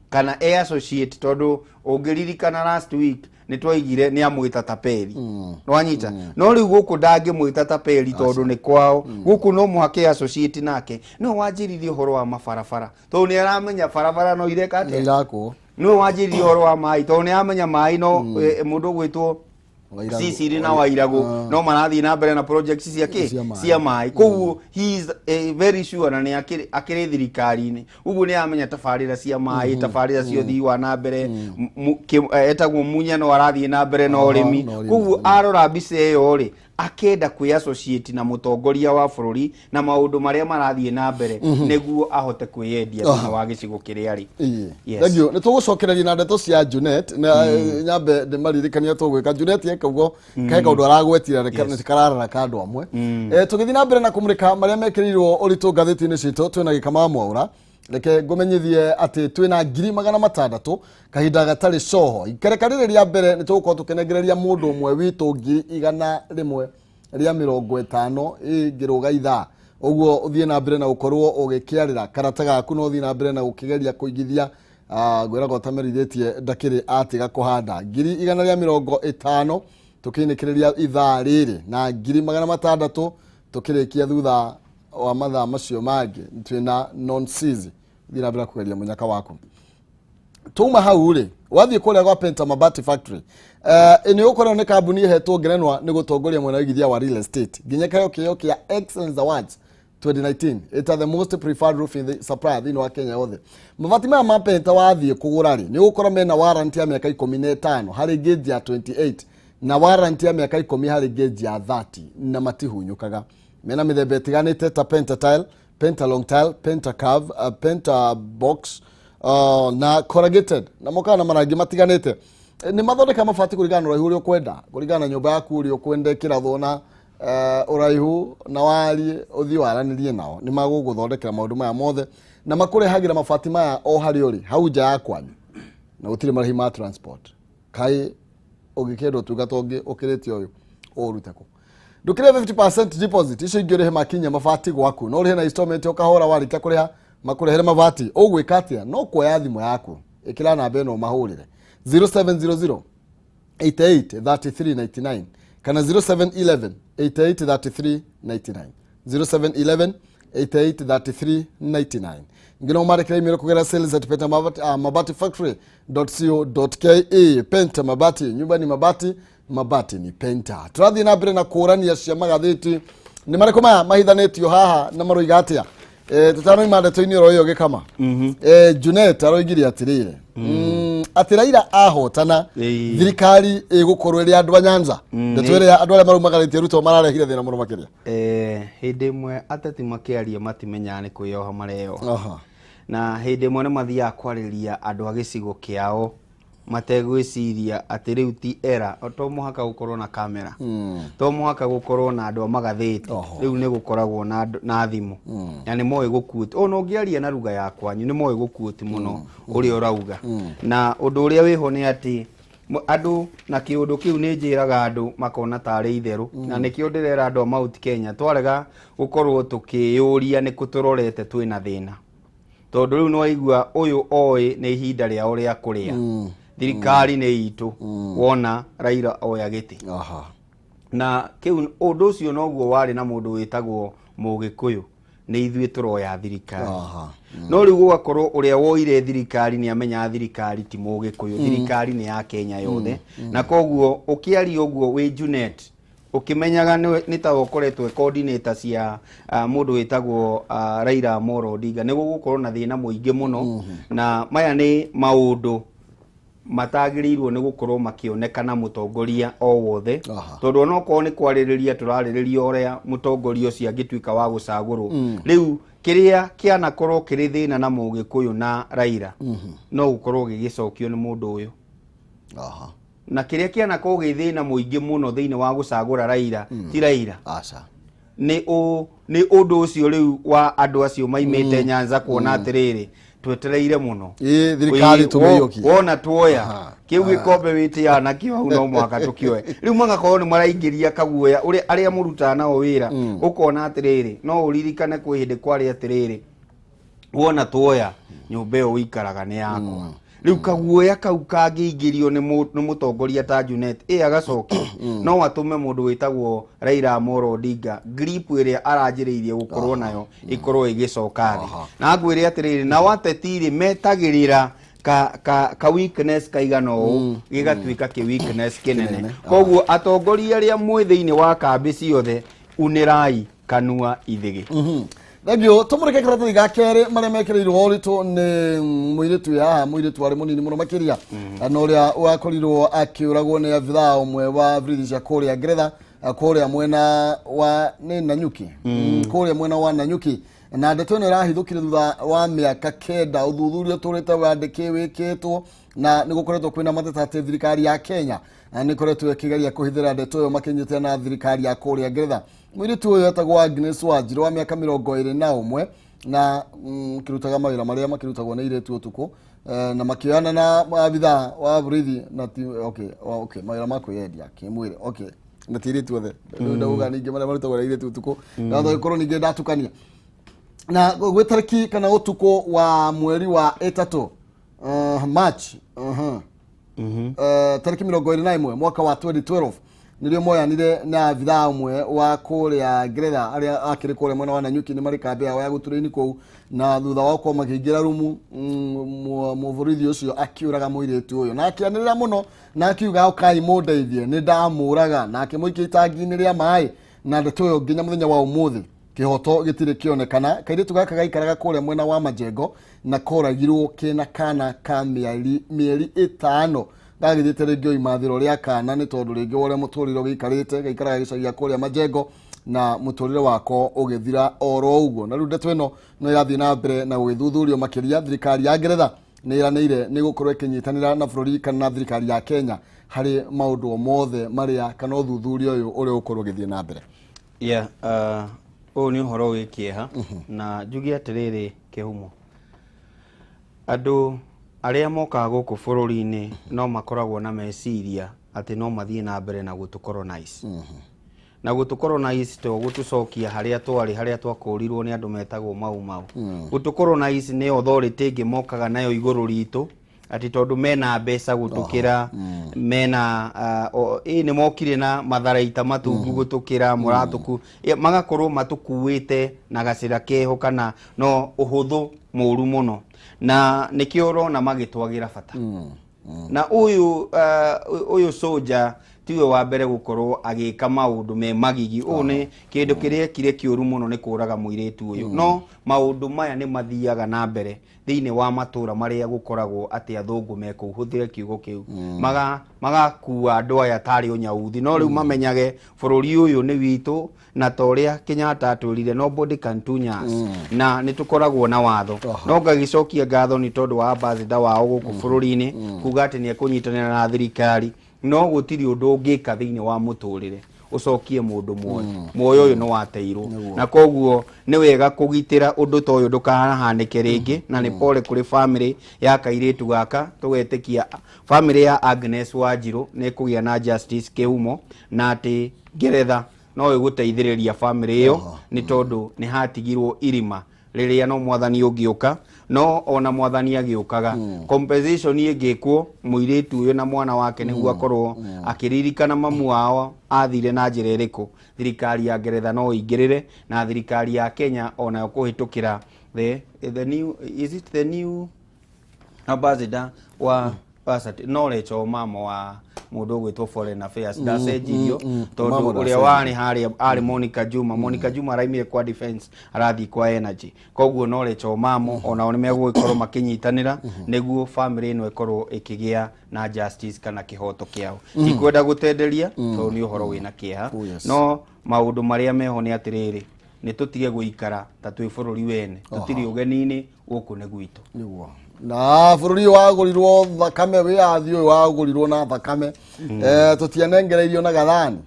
Speaker 2: kana e associate, tondũ ũngĩririkana last week nĩ twaigire nĩ amwĩta tapeli. Nĩ wanyita? No rĩu gũkũ ndangĩmwĩta tapeli tondũ nĩ kwao gũkũ, no mũhaka e associate nake. No wanjĩririe ũhoro wa mabarabara tondũ nĩ aramenya barabara no ireka
Speaker 1: Nĩ
Speaker 2: atĩa.
Speaker 1: irakwo.
Speaker 2: Nĩwe wanjĩririe ũhoro wa maĩ tondũ nĩ aramenya maĩ no mũndũ ũgwĩtwo
Speaker 1: Wairagũ.
Speaker 2: Cecily na Wairagũ no marathiĩ na mbere na projects cia kĩ?
Speaker 1: Cia maĩ.
Speaker 2: Cia maĩ. Koguo he is very sure na nĩ akĩrĩ thirikari-inĩ ũguo nĩ aramenya tabarĩra cia maĩ, tabarĩra cia ũthii wa na mbere, etagwo Munya no arathiĩ na mbere na ũrĩmi.
Speaker 1: Na ũrĩmi.
Speaker 2: Koguo arora mbica ĩyo rĩ, akenda kwĩ associate na mũtongoria wa bũrũri na maũndũ marĩa marathiĩ na mbere nĩguo ahote kwĩyendia thĩinĩ wa gĩcigo kĩrĩa rĩ. Yes.
Speaker 1: Thank you. Nĩ tũgũcokereria na ndeto cia Junet na nyambe ndĩmaririkanie tũgwĩka Junet eka ũguo kahe kaũndũ aragwetire nĩ kararara ka andũ amwe. Tũgĩthiĩ na mbere na kũmũrĩka marĩa mekĩrĩirwo ũritũ ngathĩti-inĩ citũ, twĩna Gĩkama Mwaũra. Reke ngũmenyithie atĩ twĩna 600,000 kahinda gatarĩ coho. Ikereka rĩrĩ rĩa mbere nĩ tũgũkorwo tũkĩnengereria mũndũ ũmwe witũ 150,000 ĩngĩrũga ithaa. Ũguo ũthiĩ na mbere na gũkorwo ũgĩkĩarĩra karata gaku na ũthiĩ na mbere na gũkĩgeria kũigithia. Ngwĩraga ũtamerithĩtie ndakĩrĩ atiga kũhanda. 150,000 tũkĩinĩkĩrĩria ithaa rĩrĩ na 600,000 tũkĩrĩkia thutha wa mathaa macio mangĩ. Twĩna non-season. Thiĩ na mbere kũgeria mũnyaka waku. Tuma hau rĩ, wathiĩ kũrĩa gwa Penta Mabati Factory, nĩ ũkorwo nĩ kambuni ĩhetwo ngerenwa nĩ gũtongoria mwena wa ũigithia wa real estate nginya kĩheo kĩo kĩa Excellence Awards 2019 ĩta the most preferred roofing supplier thĩinĩ wa Kenya yothe. Mabati maya ma Penta wathiĩ kũgũra rĩ, nĩ ũgũkora mena warranty ya mĩaka 15 harĩ gauge ya 28 na warranty ya mĩaka 10 harĩ gauge ya 30 na matihunyũkaga. Mena mĩthemba ĩtiganĩte ta Penta tile, Penta long tile, Penta curve, Penta box, na corrugated na mokaga na marangi matiganĩte. Nĩ mathondeka mabati kũringana na ũraihu ũrĩa ũkwenda, kũringana na nyũmba yaku ũrĩa ũkwenda ĩkĩrathwo na ũraihu na wariĩ, ũthiĩ waranĩrie nao nĩ magũgũthondekera maũndũ maya mothe na makũrehagĩra mabati maya o harĩa ũrĩ hau nja ya kwanyu na gũtirĩ marĩhi ma transport. Kaĩ ũngĩkĩenda ũtungata ũngĩ ũkĩrĩte ũyũ ũũrute kũ? Ndũkĩrĩhe 50% deposit, icio ingĩ ũrĩhe makinya mabati gwaku, no ũrĩhe na installment ũkahũra warĩkia kũrĩha makũrehere mabati. Ũgwĩka atĩa? No kuoya thimũ yaku, ĩkĩra namba ĩno ũmahũrĩre 0700 88 33 99 kana 0711 88 33 99, 0711 88 33 99. Ngina umarekera email kugera sales at penta mabati, mabati factory co.ke. Penta Mabati, nyumba ni mabati, mabati ni Penta. Tũrathiĩ na mbere na kũrania cia magathĩti nĩ marĩkũ maya mahithanĩtio haha na maroiga atĩa. Tũtanoima ndeto-inĩ oro ĩyo gĩkama, Junet aroigire atĩrĩrĩ, atĩ Raila ahotana, thirikari ĩgũkorwo ĩrĩ andũ a Nyanza. Ndeto ĩrĩa andũ arĩa maraumagarĩtie Ruto mararehire thĩna mũno makĩria.
Speaker 2: Hĩndĩ ĩmwe ateti makĩaria matimenyaga nĩ kwĩyoha mareyoha. Na hĩndĩ ĩmwe nĩ mathiaga kwarĩria andũ a gĩcigo kĩao mategwĩciria atĩ rĩu ti era, to mũhaka gũkorwo na kamera, to mũhaka gũkorwo na andũ a magathĩti. Rĩu nĩ gũkoragwo na na thimũ na nĩ moĩ gũkuũti ona ũngĩaria na ruga ya kwanyu, nĩ moĩ gũkuũti mũno ũrĩa ũrauga. Na ũndũ ũrĩa wĩho nĩ atĩ andũ na kĩũndũ kĩu nĩ njĩraga andũ makona tarĩ itherũ, na nĩkĩo ndĩrera andũ a Mount Kenya twarega gũkorwo tũkĩyũria nĩ kũ tũrorete twĩna thĩna, tondũ rĩu nĩwaigua ũyũ oĩ nĩ ihinda rĩao rĩa kũrĩa thirikari nĩ itũ wona Raila oya gĩtĩ. Na kĩu ũndũ ũcio noguo warĩ na mũndũ wĩtagwo Mũgĩkũyũ, nĩ ithuĩ tũroya thirikari. No rĩu gũgakorwo ũrĩa woire thirikari nĩ amenyaga thirikari ti Mũgĩkũyũ, thirikari nĩ ya Kenya yothe. Na koguo ũkĩaria ũguo wĩ Junet ũkĩmenyaga nĩ ta ũkoretwo coordinator cia mũndũ wĩtagwo Raila Amolo Odinga, nĩ gũgũkorwo na thĩna mũingĩ mũno. Na maya nĩ maũndũ matagĩrĩirwo nĩ gũkorwo makĩonekana mũtongoria o wothe, tondũ onokorwo nĩ kwarĩrĩria tũrarĩrĩria ũrĩa mũtongoria ũcio angĩtuĩka wa gũcagũrwo, rĩu kĩrĩa kĩanakorwo kĩrĩ thĩna na Mũgĩkũyũ na Raila no gũkorwo gĩgĩcokio nĩ mũndũ ũyũ. Na kĩrĩa kĩanakorwo gĩ thĩna mũingĩ mũno thĩinĩ wa gũcagũra Raila ti Raila.
Speaker 1: Aca.
Speaker 2: Nĩ ũndũ ũcio rĩu wa andũ acio maimĩte Nyanza kuona atĩrĩrĩ, twetereire mũno.
Speaker 1: Ĩ thirikari tũmĩiyũkie.
Speaker 2: Wona tuoya kĩu gĩkombe wĩtĩaga nakĩo hau, no mũhaka tũkĩoe. Rĩu magakorwo nĩ maraingĩria kaguoya ũrĩa arĩa mũrutaga nao wĩra, ũkona atĩrĩrĩ, no ũririkane kwĩ hĩndĩ kwarĩ atĩrĩrĩ, wona tuoya nyũmba ĩyo ũikaraga nĩ yakwa. Rĩu kaguoya kau kangĩingĩrio nĩ mũtongoria ta Junet ĩ agacokia, no atũme mũndũ wĩtagwo Raila Amolo Odinga grip ĩrĩa aranjĩrĩirie gũkorwo nayo ĩkorwo ĩgĩcoka thĩ. Na ngwĩre atĩrĩrĩ, nao ateti rĩ metagĩrĩra ka weakness kaigana ũũ gĩgatuĩka kĩ weakness kĩnene.
Speaker 1: Kĩnene.
Speaker 2: Koguo atongoria arĩa mwĩ thĩinĩ wa kambĩ ciothe, unĩrai kanua ithĩgĩ.
Speaker 1: Thengiũ. Tũmũrĩke karatathi ga kerĩ marĩa mekĩrĩirwo ũritũ nĩ mũirĩtu wĩ haha, mũirĩtu warĩ mũnini mũno makĩria na ũrĩa wakorirwo akĩũragwo nĩ abithaa ũmwe wa borithi cia kũrĩa Ngeretha, kũrĩa mwena wa nĩ Nanyuki, kũrĩa mwena wa Nanyuki. Na ndeto ĩno ĩrahithũkire thutha wa mĩaka 9 ũthuthuria ũtũrĩte wandĩkĩ wĩkĩtwo, na nĩ gũkoretwo kwĩna mateta atĩ thirikari ya Kenya na nĩ ĩkoretwo ĩkĩgeria kũhithĩra ndeto ĩyo makĩnyitĩra na thirikari ya kũrĩa Ngeretha. Mũirĩtu ũyũ etagwo Agnes Wanjiru wa mĩaka 21. Na makĩrutaga mawĩra marĩa makĩrutagwo nĩ airĩtu ũtukũ, na makĩoyana na abithaa wa borithi na ti okay, okay, mawĩra ma kwĩyendia kĩmwĩrĩ, okay, na ti airĩtu othe. Rĩu ndauga ningĩ marĩa marutagwo nĩ airĩtu ũtukũ na gũkorwo ningĩ ndatukania na gwĩ tarĩki kana ũtukũ wa mweri wa 3, March, tarĩki 21 mwaka wa 2012 nĩrĩo moyanire na abithaa ũmwe wa kũrĩa Ngeretha arĩa akĩrĩ kũrĩa mwena wa Nanyuki, nĩ marĩ kambĩ yao ya gũtũrĩini kũu, na thutha wa gũkorwo makĩingĩra rumu, mũborithi ũcio akĩũraga mũirĩtu ũyũ na akĩanĩrĩra mũno na akiuga, "Ũkai mũndeithie, nĩ ndamũraga," na akĩmũikia itangi-inĩ rĩa maĩ. Na ndeto ĩyo nginya mũthenya wa ũmũthĩ kĩhoto gĩtirĩ kĩonekana. Kairĩtu gaka gaikaraga kũrĩa mwena wa Majengo na koragirwo kena kana ka mĩeri 5, gagĩthiĩte rĩngĩ o imathĩro rĩa kana, nĩ tondũ rĩngĩ wa ũrĩa mũtũrĩre ũgĩikarĩte. Gaikaraga gĩcagi gĩa kũrĩa Majengo na mũtũrĩre wako ũgĩthira oro ũguo. Na rĩu ndeto ĩno no ĩrathiĩ na mbere na gũgĩthuthurio makĩria. Thirikari ya Ngeretha nĩ ĩranĩire nĩ gũkorwo ĩkĩnyitanĩra na bũrũri kana na thirikari ya Kenya harĩ maũndũ o mothe marĩa kana ũthuthuria ũyũ ũrĩa ũgũkorwo ũgĩthiĩ na mbere.
Speaker 2: Yeah, ũyũ nĩ ũhoro wĩ kĩeha, na njuge atĩrĩrĩ, kĩhumo, andũ arĩa mokaga gũkũ bũrũri-inĩ no makoragwo na meciria atĩ no mathiĩ na mbere na gũtũ colonize, na gũtũ colonize to gũtũcokia harĩa twarĩ, harĩa twakũrirwo nĩ andũ metagwo Mau Mau. Gũtũ colonize nĩ authority ĩngĩ mokaga nayo igũrũ ritũ, atĩ tondũ mena mbeca gũtũkĩra, mena ĩ nĩ mokire na matharaita matungu gũtũkĩra mũratũku, magakorwo matũkuĩte na gacĩra keho kana no ũhũthũ mũru mũno, na nĩkĩo ũrona magĩtwagĩra bata. Na ũyũ soja tiwe wa mbere gũkorwo agĩka maũndũ me magigi. Ũũ nĩ kĩndũ kĩrĩa ekire kĩũru mũno nĩ kũraga mũirĩtu ũyũ, no maũndũ maya nĩ mathiaga na mbere thĩinĩ wa matũra marĩa gũkoragwo atĩ athũngũ mekũu, hũthĩre kiugo kĩu, magakua andũ aya tarĩ ũnyauthi. No rĩu mamenyage bũrũri ũyũ nĩ witũ, na ta ũrĩa Kenyatta atwĩrire, "Nobody can tunya us," na nĩ tũkoragwo na watho. No ngagĩcokia ngatho nĩ tondũ wa ambassador wao gũkũ bũrũri-inĩ kuga atĩ nĩ ekũnyitanĩra na thirikari, no gũtirĩ ũndũ ũngĩka thĩinĩ wa mũtũrĩre ũcokie mũndũ muoyo. Muoyo ũyũ nĩ wateirwo, na koguo nĩ wega kũgitĩra ũndũ ta ũyũ ndũkanahanĩke rĩngĩ. Na nĩ pole kũrĩ family ya kairĩtu gaka. Tũgetĩkia family ya Agnes Wanjirũ nĩ ĩkũgĩa na justice, kĩhumo, na atĩ Ngeretha no ĩgũteithĩrĩria family ĩyo, nĩ tondũ nĩ hatigirwo irima rĩrĩa no mwathani ũngĩũka. No ona mwathani agĩũkaga, compensation ĩngĩkwo mũirĩtu ũyũ na mwana wake nĩguo akorwo akĩririkana mamu wao athire na njĩra ĩrĩkũ, thirikari ya Ngeretha no ĩingĩrĩre, na thirikari ya Kenya onayo kũhĩtũkĩra the new, is it the new ambassador wa Knowledge o mamo wa mũndũ ũgwĩtwo foreign affairs ndacenjirio, tondũ
Speaker 1: Mamo
Speaker 2: ũrĩa warĩ harĩa arĩ Monica Juma. Monica Juma araimire kwa defense, arathiĩ kwa energy. Koguo Knowledge o mamo onao nĩ megũgĩkorwo makĩnyitanĩra nĩguo family ĩno ĩkorwo ĩkĩgĩa na justice kana kĩhoto kĩao. Ndikwenda gũtenderia tondũ nĩ ũhoro wĩna kĩeha.
Speaker 1: Oh, yes.
Speaker 2: No maũndũ marĩa meho nĩ atĩrĩrĩ, nĩ tũtige gũikara ta twĩ bũrũri wene. Tũtirĩ ũgeni-inĩ, gũkũ nĩ gwitũ.
Speaker 1: Nĩguo, na bũrũri ũyũ wagũrirwo thakame, wĩyathi ũyũ wagũrirwo na thakame, tũtianengereirio na gathani.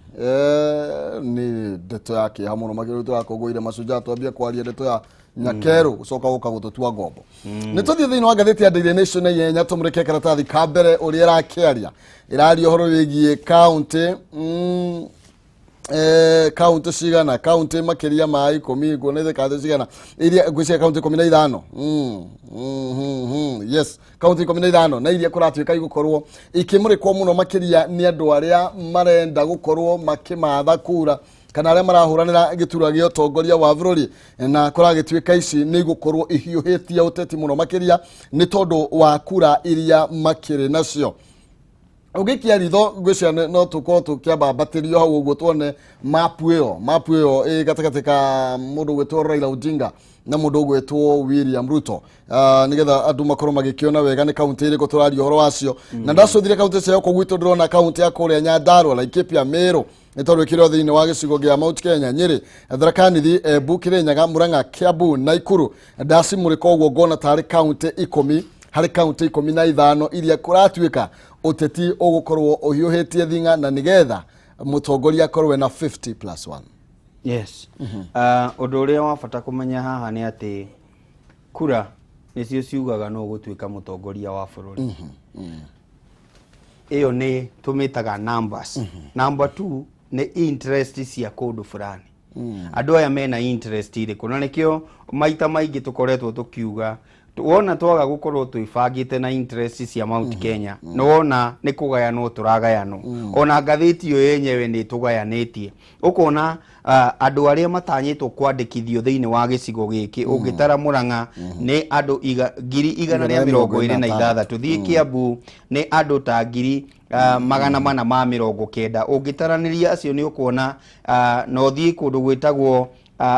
Speaker 1: Nĩ ndeto ya kĩeha mũno makĩria tũrakũngũire macujaa, twambie kwaria ndeto ya nyakerũ gũcoka gũka gũtũtua ngombo. Nĩ tũthiĩ thĩinĩ wa ngathĩti ya Daily Nation na ihenya, tũmũrĩke karatathi ka mbere ũrĩa ĩrakĩaria. Ĩraria ũhoro wĩgiĩ kaũntĩ, kaunti cigana, kaunti makĩria ma 10, nguona ithe kaunti cigana iria ngwĩciria kaunti 15. Yes, kaunti 15 na iria kũratuĩka igũkorwo ikĩmũrĩkwo mũno makĩria nĩ andũ arĩa marenda gũkorwo makĩmatha kura kana arĩa marahũranĩra gĩturwa gĩa ũtongoria wa bũrũri, na kũragĩtuĩka ici nĩ igũkorwo ihiũhĩtie ũteti mũno makĩria nĩ tondũ wa kura iria makĩrĩ nacio. Ũngĩikia ritho, ngwĩciria no tũkorwo tũkĩambambatĩrio hau ũguo tuone mapu ĩyo ĩ gatagatĩ ka mũndũ ũgwĩtwo Raila Odinga na mũndũ ũgwĩtwo William Ruto, nĩgetha andũ makorwo magĩkĩona wega nĩ kaunti ĩrĩkũ tũraria ũhoro wacio. Na ndacũthire kaunti cia gũkũ gwitũ, ndĩrona kaunti ya kũrĩa Nyandarua, Laikipia, Meru, nĩ tondũ ĩkĩrĩ thĩinĩ wa gĩcigo gĩa Mount Kenya, Nyĩrĩ, Tharaka Nithi, Embu, Kirinyaga, Murang'a, Kiambu, Naikuru. Ndacimũrĩka ũguo ngona tarĩ kaunti 10 harĩ kaunti 15 iria kũratuĩka ũteti ũgũkorwo ũhiũhĩtie thing'a, na nĩgetha mũtongoria akorwo na 50 plus 1.
Speaker 2: Yes. Ũndũ ũrĩa wa bata kũmenya haha nĩ atĩ Kura nĩcio ciugaga no gũtuĩka mũtongoria wa bũrũri. Ĩyo nĩ tũmĩtaga numbers. Number two nĩ interest cia kũndũ fulani. Andũ aya mena interest irĩkũ? Na nĩkĩo maita maingĩ tũkoretwo tũkiuga, wona twaga gũkorwo twĩbangĩte na interest cia Mount Kenya, nĩ wona nĩ kũgayanwo tũragayanwo. Ona ngathĩti ĩyo yenyewe nĩ tũgayanĩtie, ũkona andũ arĩa matanyĩtwo kwandĩkithio thĩinĩ wa gĩcigo gĩkĩ, ũngĩtara Mũrang'a nĩ andũ 126,000, thiĩ Kiambu nĩ andũ ta 490,000. Ũngĩtaranĩria acio nĩ ũkuona, na ũthiĩ kũndũ gwĩtagwo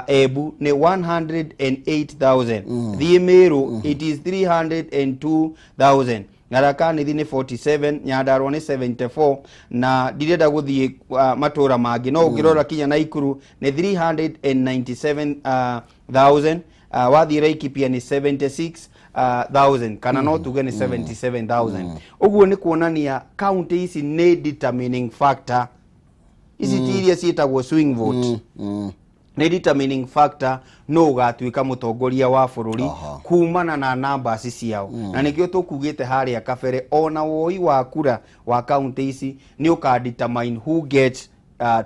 Speaker 2: Embu nĩ 108,000, thiĩ Meru it is 302,000, Tharaka Nithi nĩ 47, Nyandarua nĩ 74, na ndirenda gũthiĩ matũra mangĩ, no ũngĩrora kinya Naikuru nĩ 397,000, wathiĩ Laikipia nĩ 76,000, kana no tuge nĩ 77,000. Ũguo nĩ kuonania kaunti ici nĩ determining factor. Ici ti iria ciĩtagwo swing vote, nĩ determining factor no ũgatuĩka mũtongoria wa bũrũri kumana na numbers ciao. Na nĩkĩo tũkugĩte harĩa kabere, ona woi wa kura wa kaunti ici nĩ ũka determine who gets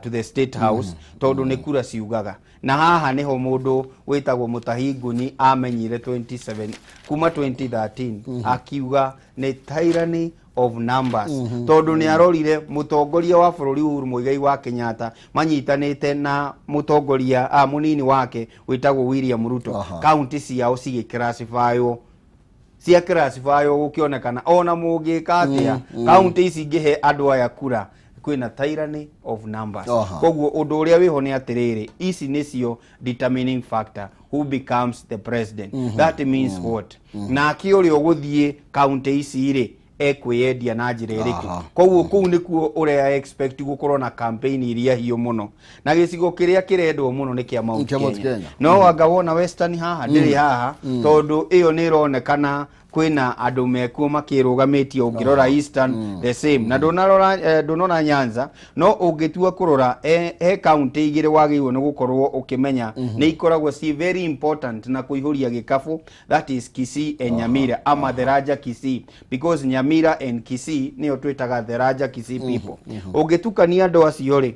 Speaker 2: to the State House, tondũ nĩ kura ciugaga. Na haha nĩho mũndũ wĩtagwo Mũtahi Ngũnyi amenyire 27 kuma 2013, akiuga nĩ tyranny of numbers, tondũ nĩ arorire mũtongoria wa bũrũri Uhuru Muigai wa Kenyatta manyitanĩte na mũtongoria mũnini wake wĩtagwo William Ruto, kaunti ciao cigĩclassifywo, cia classifywo gũkĩonekana ona mũngĩka atĩa, kaunti ici ingĩhe andũ aya kura, kwĩna tyranny of numbers. Koguo ũndũ ũrĩa wĩho nĩ atĩrĩrĩ, ici nĩcio determining factor who becomes the president. That means what? Nake ũrĩa ũgũthiĩ kaunti ici rĩ, ekwĩyendia na njĩra ĩrĩkũ? Koguo kũu nĩkuo ũrĩa expect gũkorwo na campaign iria hiũ mũno, na gĩcigo kĩrĩa kĩrendwo mũno nĩ kĩa Mount
Speaker 1: Kĩa Mount
Speaker 2: Kenya.
Speaker 1: Kenya.
Speaker 2: No anga wona Western haha ndĩrĩ haha, tondũ ĩyo nĩ ĩronekana kwĩna andũ mekuo makĩrũgamĩtie. Ũngĩrora Eastern, the same, na ndũnarora ndũnona Nyanza. No ũngĩtua kũrora he kaunti igĩrĩ wagĩrĩirwo nĩ gũkorwo ũkĩmenya nĩ ikoragwo ci very important na kũihũria gĩkabũ, that is Kisii and Nyamira, ama the Raja Kisii, because Nyamira and Kisii nĩyo twĩtaga the Raja Kisii people. Ũngĩtukania andũ acio rĩ,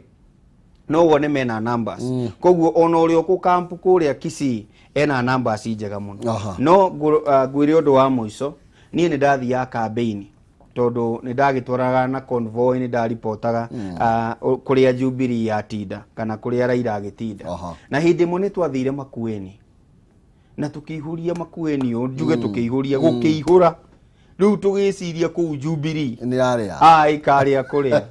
Speaker 2: no wone mena numbers. Koguo ona ũrĩa ũkũkampu kũrĩa Kisii ena numbers njega mũno. No ngwĩre ũndũ wa mũico, niĩ nĩ ndathiaga campaign, tondũ nĩ ndagĩtwaraga na convoy, nĩ ndaripotaga kũrĩa Jubilee yatinda kana kũrĩa Raila agĩtinda. Na hĩndĩ ĩmwe nĩ twathire Makueni na tũkĩihũria Makueni, ũũ njuge tũkĩihũria gũkĩihũra, rĩu tũgĩciria kũu Jubilee
Speaker 1: nĩ yarĩa.
Speaker 2: Ĩkarĩa kũrĩa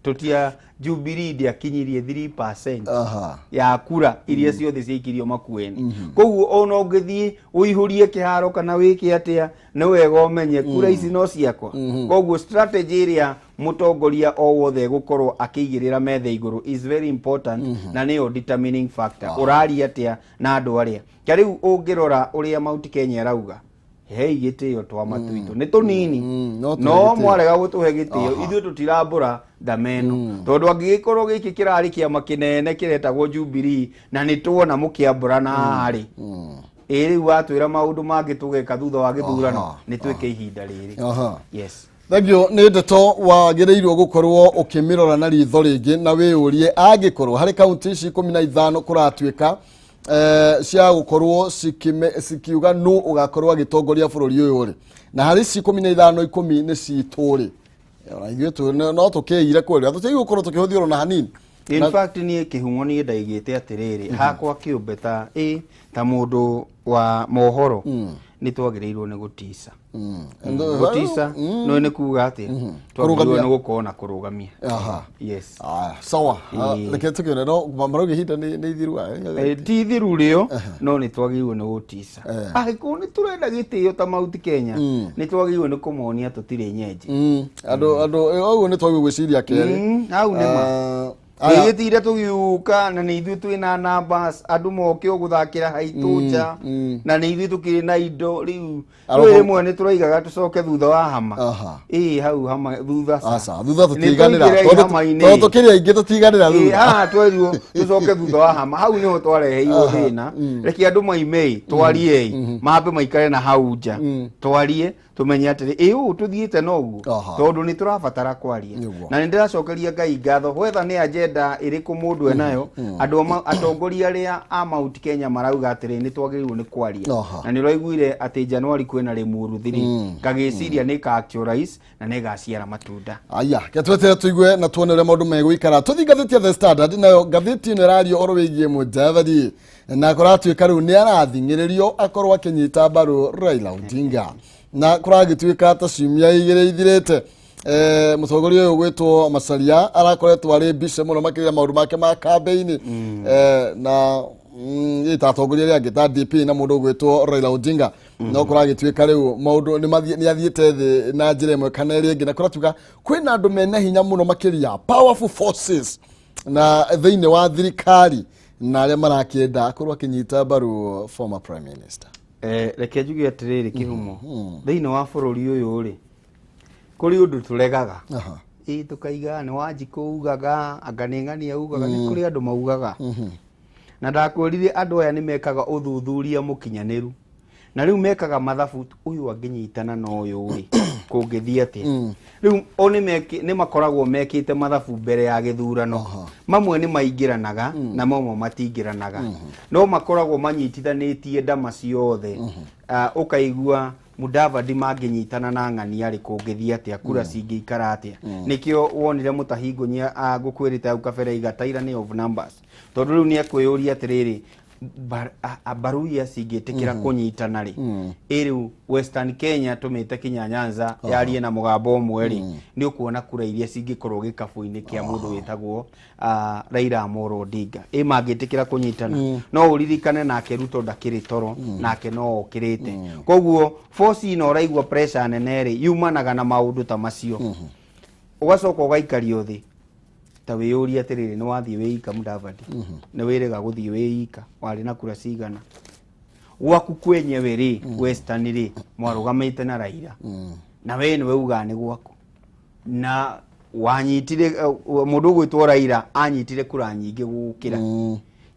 Speaker 2: tũtia Jubilee ndĩakinyirie 3% ya kura iria ciothe ciaikirio Makueni. Koguo ona ũngĩthiĩ ũihũrie kĩharo kana wĩke atĩa, nĩ wega ũmenye kura ici no ciakwa. Koguo strategy ĩrĩa mũtongoria o wothe egũkorwo akĩigĩrĩra metha igũrũ is very important, na nĩyo determining factor. Ũraria atĩa na andũ arĩa ta rĩu ũngĩrora ũrĩa Mount Kenya ĩrauga, hei gĩtĩo twama twitũ nĩ tũnini,
Speaker 1: no tũhe
Speaker 2: no
Speaker 1: gĩtĩo.
Speaker 2: Mwarega gũtũhe gĩtĩo, ithuĩ tũtirambũra ndameno, tondũ angĩgĩkorwo gĩkĩ kĩrarĩ kĩama kĩnene kĩretagwo Jubilee na nĩ tuona mũkĩambũra na haha rĩ, ĩ rĩu watwĩra maũndũ mangĩ tũgeka thutha wa gĩthurano, nĩ twĩke ihinda rĩrĩ. Yes.
Speaker 1: Thengiũ nĩ ndeto wagĩrĩirwo gũkorwo ũkĩmĩrora na ritho rĩngĩ na wĩyũrie, angĩkorwo harĩ kaunti ici 15 kũratuĩka cia gũkorwo cikiuga nũ ũgakorwo agĩtongoria bũrũri ũyũ rĩ, na harĩ ici 15, 10 nĩ citũ rĩ, ona ithuĩ no tũkĩire kwĩrĩa tũtiagĩrĩirwo gũkorwo tũkĩhũthia ona hanini.
Speaker 2: In fact, niĩ kĩhumo niĩ ndaigĩte atĩrĩrĩ, hakwa kĩũmbe ta ĩ ta mũndũ wa mohoro, nĩ twagĩrĩirwo nĩ gũtica. Gũtica no nĩ kuga atĩa? Twagĩrĩirwo
Speaker 1: Kũrũgamia.
Speaker 2: nĩ gũkorwo na kũrũgamia. Yes.
Speaker 1: Aya, sawa. Reke tũkĩone, no marauga ihinda nĩ ithiru, ah.
Speaker 2: Ti ithiru rĩo, no nĩ twagĩrĩirwo nĩ gũtica. Angĩkorwo nĩ tũrenda gĩtĩo ta Mount Kenya, nĩ twagĩrĩirwo nĩ kũmonia tũtirĩ nyenje.
Speaker 1: Andũ ũguo nĩ twagĩrĩirwo gwĩciria kerĩ.
Speaker 2: Hau nĩ ma.
Speaker 1: Aya.
Speaker 2: Tũgĩtire tũgĩũka na nĩ ithuĩ twĩna numbers, andũ moke o gũthakĩra haitũ nja, na nĩ ithuĩ tũkĩrĩ na indo rĩu. Rĩu rĩmwe nĩ tũraigaga tũcoke thutha wa hama. Ĩĩ, hau hama thutha ca.
Speaker 1: Aca, thutha
Speaker 2: Nĩ
Speaker 1: tũtiganĩra.
Speaker 2: tũingĩrei
Speaker 1: Tondũ
Speaker 2: hama-inĩ.
Speaker 1: tondũ tũkĩrĩ aingĩ tũtiganĩra
Speaker 2: Ĩĩ,
Speaker 1: thutha.
Speaker 2: haha twerirwo tũcoke thutha wa hama, hau nĩho twareheirwo thĩna. Reke andũ maime twarie, mambe maikare na hau nja, twarie tũmenye atĩrĩ, ĩ ũũ tũthiĩte noguo, tondũ nĩ tũrabatara kwaria. Na nĩ ndĩracokeria Ngai ngatho whether nĩ agenda ĩrĩkũ mũndũ enayo. Andũ atongoria arĩa a Mount Kenya marauga atĩrĩ, nĩ twagĩrĩirwo nĩ kwaria. Na nĩ ũraiguire atĩ January kwĩna Limuru 3, ngagĩciria nĩ ka actualize na nĩ ĩgaciara matunda.
Speaker 1: Aya, ke twetere tuigue na tuone ũrĩa maũndũ megũikara. Tũthiĩ ngathĩti ya The Standard, nayo ngathĩti ĩno ĩraria ũhoro wĩgiĩ Mudavadi, na kũratuĩka rĩu nĩ arathing'ĩrĩrio akorwo akĩnyita mbaru Raila Odinga, na kũragĩtuĩka ta ciumia 2 ithirĩte, mũtongoria ũyũ gwĩtwo Macharia arakoretwo arĩ mbica mũno makĩria maũndũ make ma kambĩini, na ĩ ta atongoria arĩa angĩ ta DP na mũndũ ũgwĩtwo Raila Odinga. No kũragĩtuĩka rĩu maũndũ nĩ athiĩte thĩ na njĩra ĩmwe kana ĩrĩa ĩngĩ, na kũratuĩka kwĩna andũ mena hinya mũno makĩria, powerful forces na thĩinĩ wa thirikari, na arĩa marakĩenda akorwo akĩnyita mbaru former prime minister.
Speaker 2: Reke njuge atĩrĩrĩ, Kĩhumo, thĩinĩ wa bũrũri ũyũ rĩ, kũrĩ ũndũ tũregaga. Ĩ tũkaiga nĩ Wanjikũ ugaga, anga nĩ ng'ania ugaga, nĩ kũrĩ andũ maugaga. Na ndakwĩrire andũ aya nĩ mekaga ũthuthuria mũkinyanĩru, na rĩu mekaga mathabu, ũyũ angĩnyitana na ũyũ rĩ, kũngĩthiĩ atĩa? Rĩu o nĩ makoragwo mekĩte mathabu mbere ya gĩthurano. Mamwe nĩ maingĩranaga na mamwe matingĩranaga, no makoragwo manyitithanĩtie ndama ciothe. Ũkaigua Mudavadi mangĩnyitana na ng'ania rĩ, kũngĩthiĩ atĩa? Kura cingĩikara atĩa? Nĩkĩo wonire Mũtahi Ngũnyia ngũkwĩrĩte hau kabere iga tyranny of numbers, tondũ rĩu nĩ ekwĩyũria atĩrĩrĩ, Baruya cingĩtĩkĩra kũnyitana rĩ, ĩ rĩu Western Kenya tũmĩte kinya Nyanza yarie na mũgambo ũmwe rĩ, nĩ ũkuona kura iria cingĩkorwo gĩkabũ-inĩ kĩa mũndũ wĩtagwo Raila Amolo Odinga, ĩ mangĩtĩkĩra kũnyitana. No ũririkane nake Ruto ndakĩrĩ toro, nake no okĩrĩte. Koguo force ĩno ũraigua pressure nene rĩ, yumanaga na maũndũ ta macio. Ũgacoka ũgaikario thĩ ta wĩyũrie atĩrĩrĩ, nĩ wathiĩ wĩika Mudavadi, nĩ wĩrĩga gũthiĩ wĩika, warĩ na kura cigana gwaku kwenyewe rĩ? Western rĩ, mwarũgamĩte na Raila, na we nĩwe ugaga nĩ gwaku, na wanyitire mũndũ ũgwĩtwo Raila anyitire kura nyingĩ gũkĩra.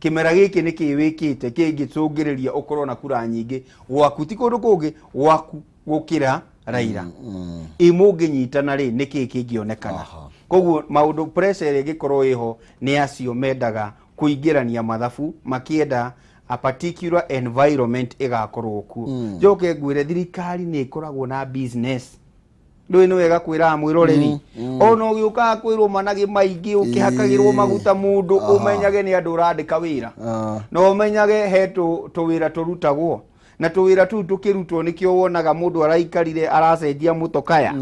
Speaker 2: Kĩmera gĩkĩ nĩ kĩ wĩkĩte kĩngĩcũngĩrĩria ũkorwo na kura nyingĩ gwaku, ti kũndũ kũngĩ, gwaku gũkĩra Raila? Ĩ mũngĩnyitana rĩ, nĩ kĩĩ kĩngĩonekana? Koguo maũndũ pressure ĩrĩa ĩngĩkorwo ĩho nĩ acio mendaga kũingĩrania mathabu makĩenda a particular environment ĩgakorwo kuo. Njoke ngwĩre, thirikari nĩ ĩkoragwo na business. Ndũĩ nĩ wega kwĩraga mwĩroreri, ona ũgĩũkaga kwĩrwo managĩ maingĩ, ũkĩhakagĩrwo maguta mũndũ, ũmenyage nĩ andũ ũrandĩka wĩra, na ũmenyage he tũwĩra tũrutagwo, na tũwĩra tũu tũkĩrutwo nĩkĩo wonaga mũndũ araikarire aracenjia mũtokaya,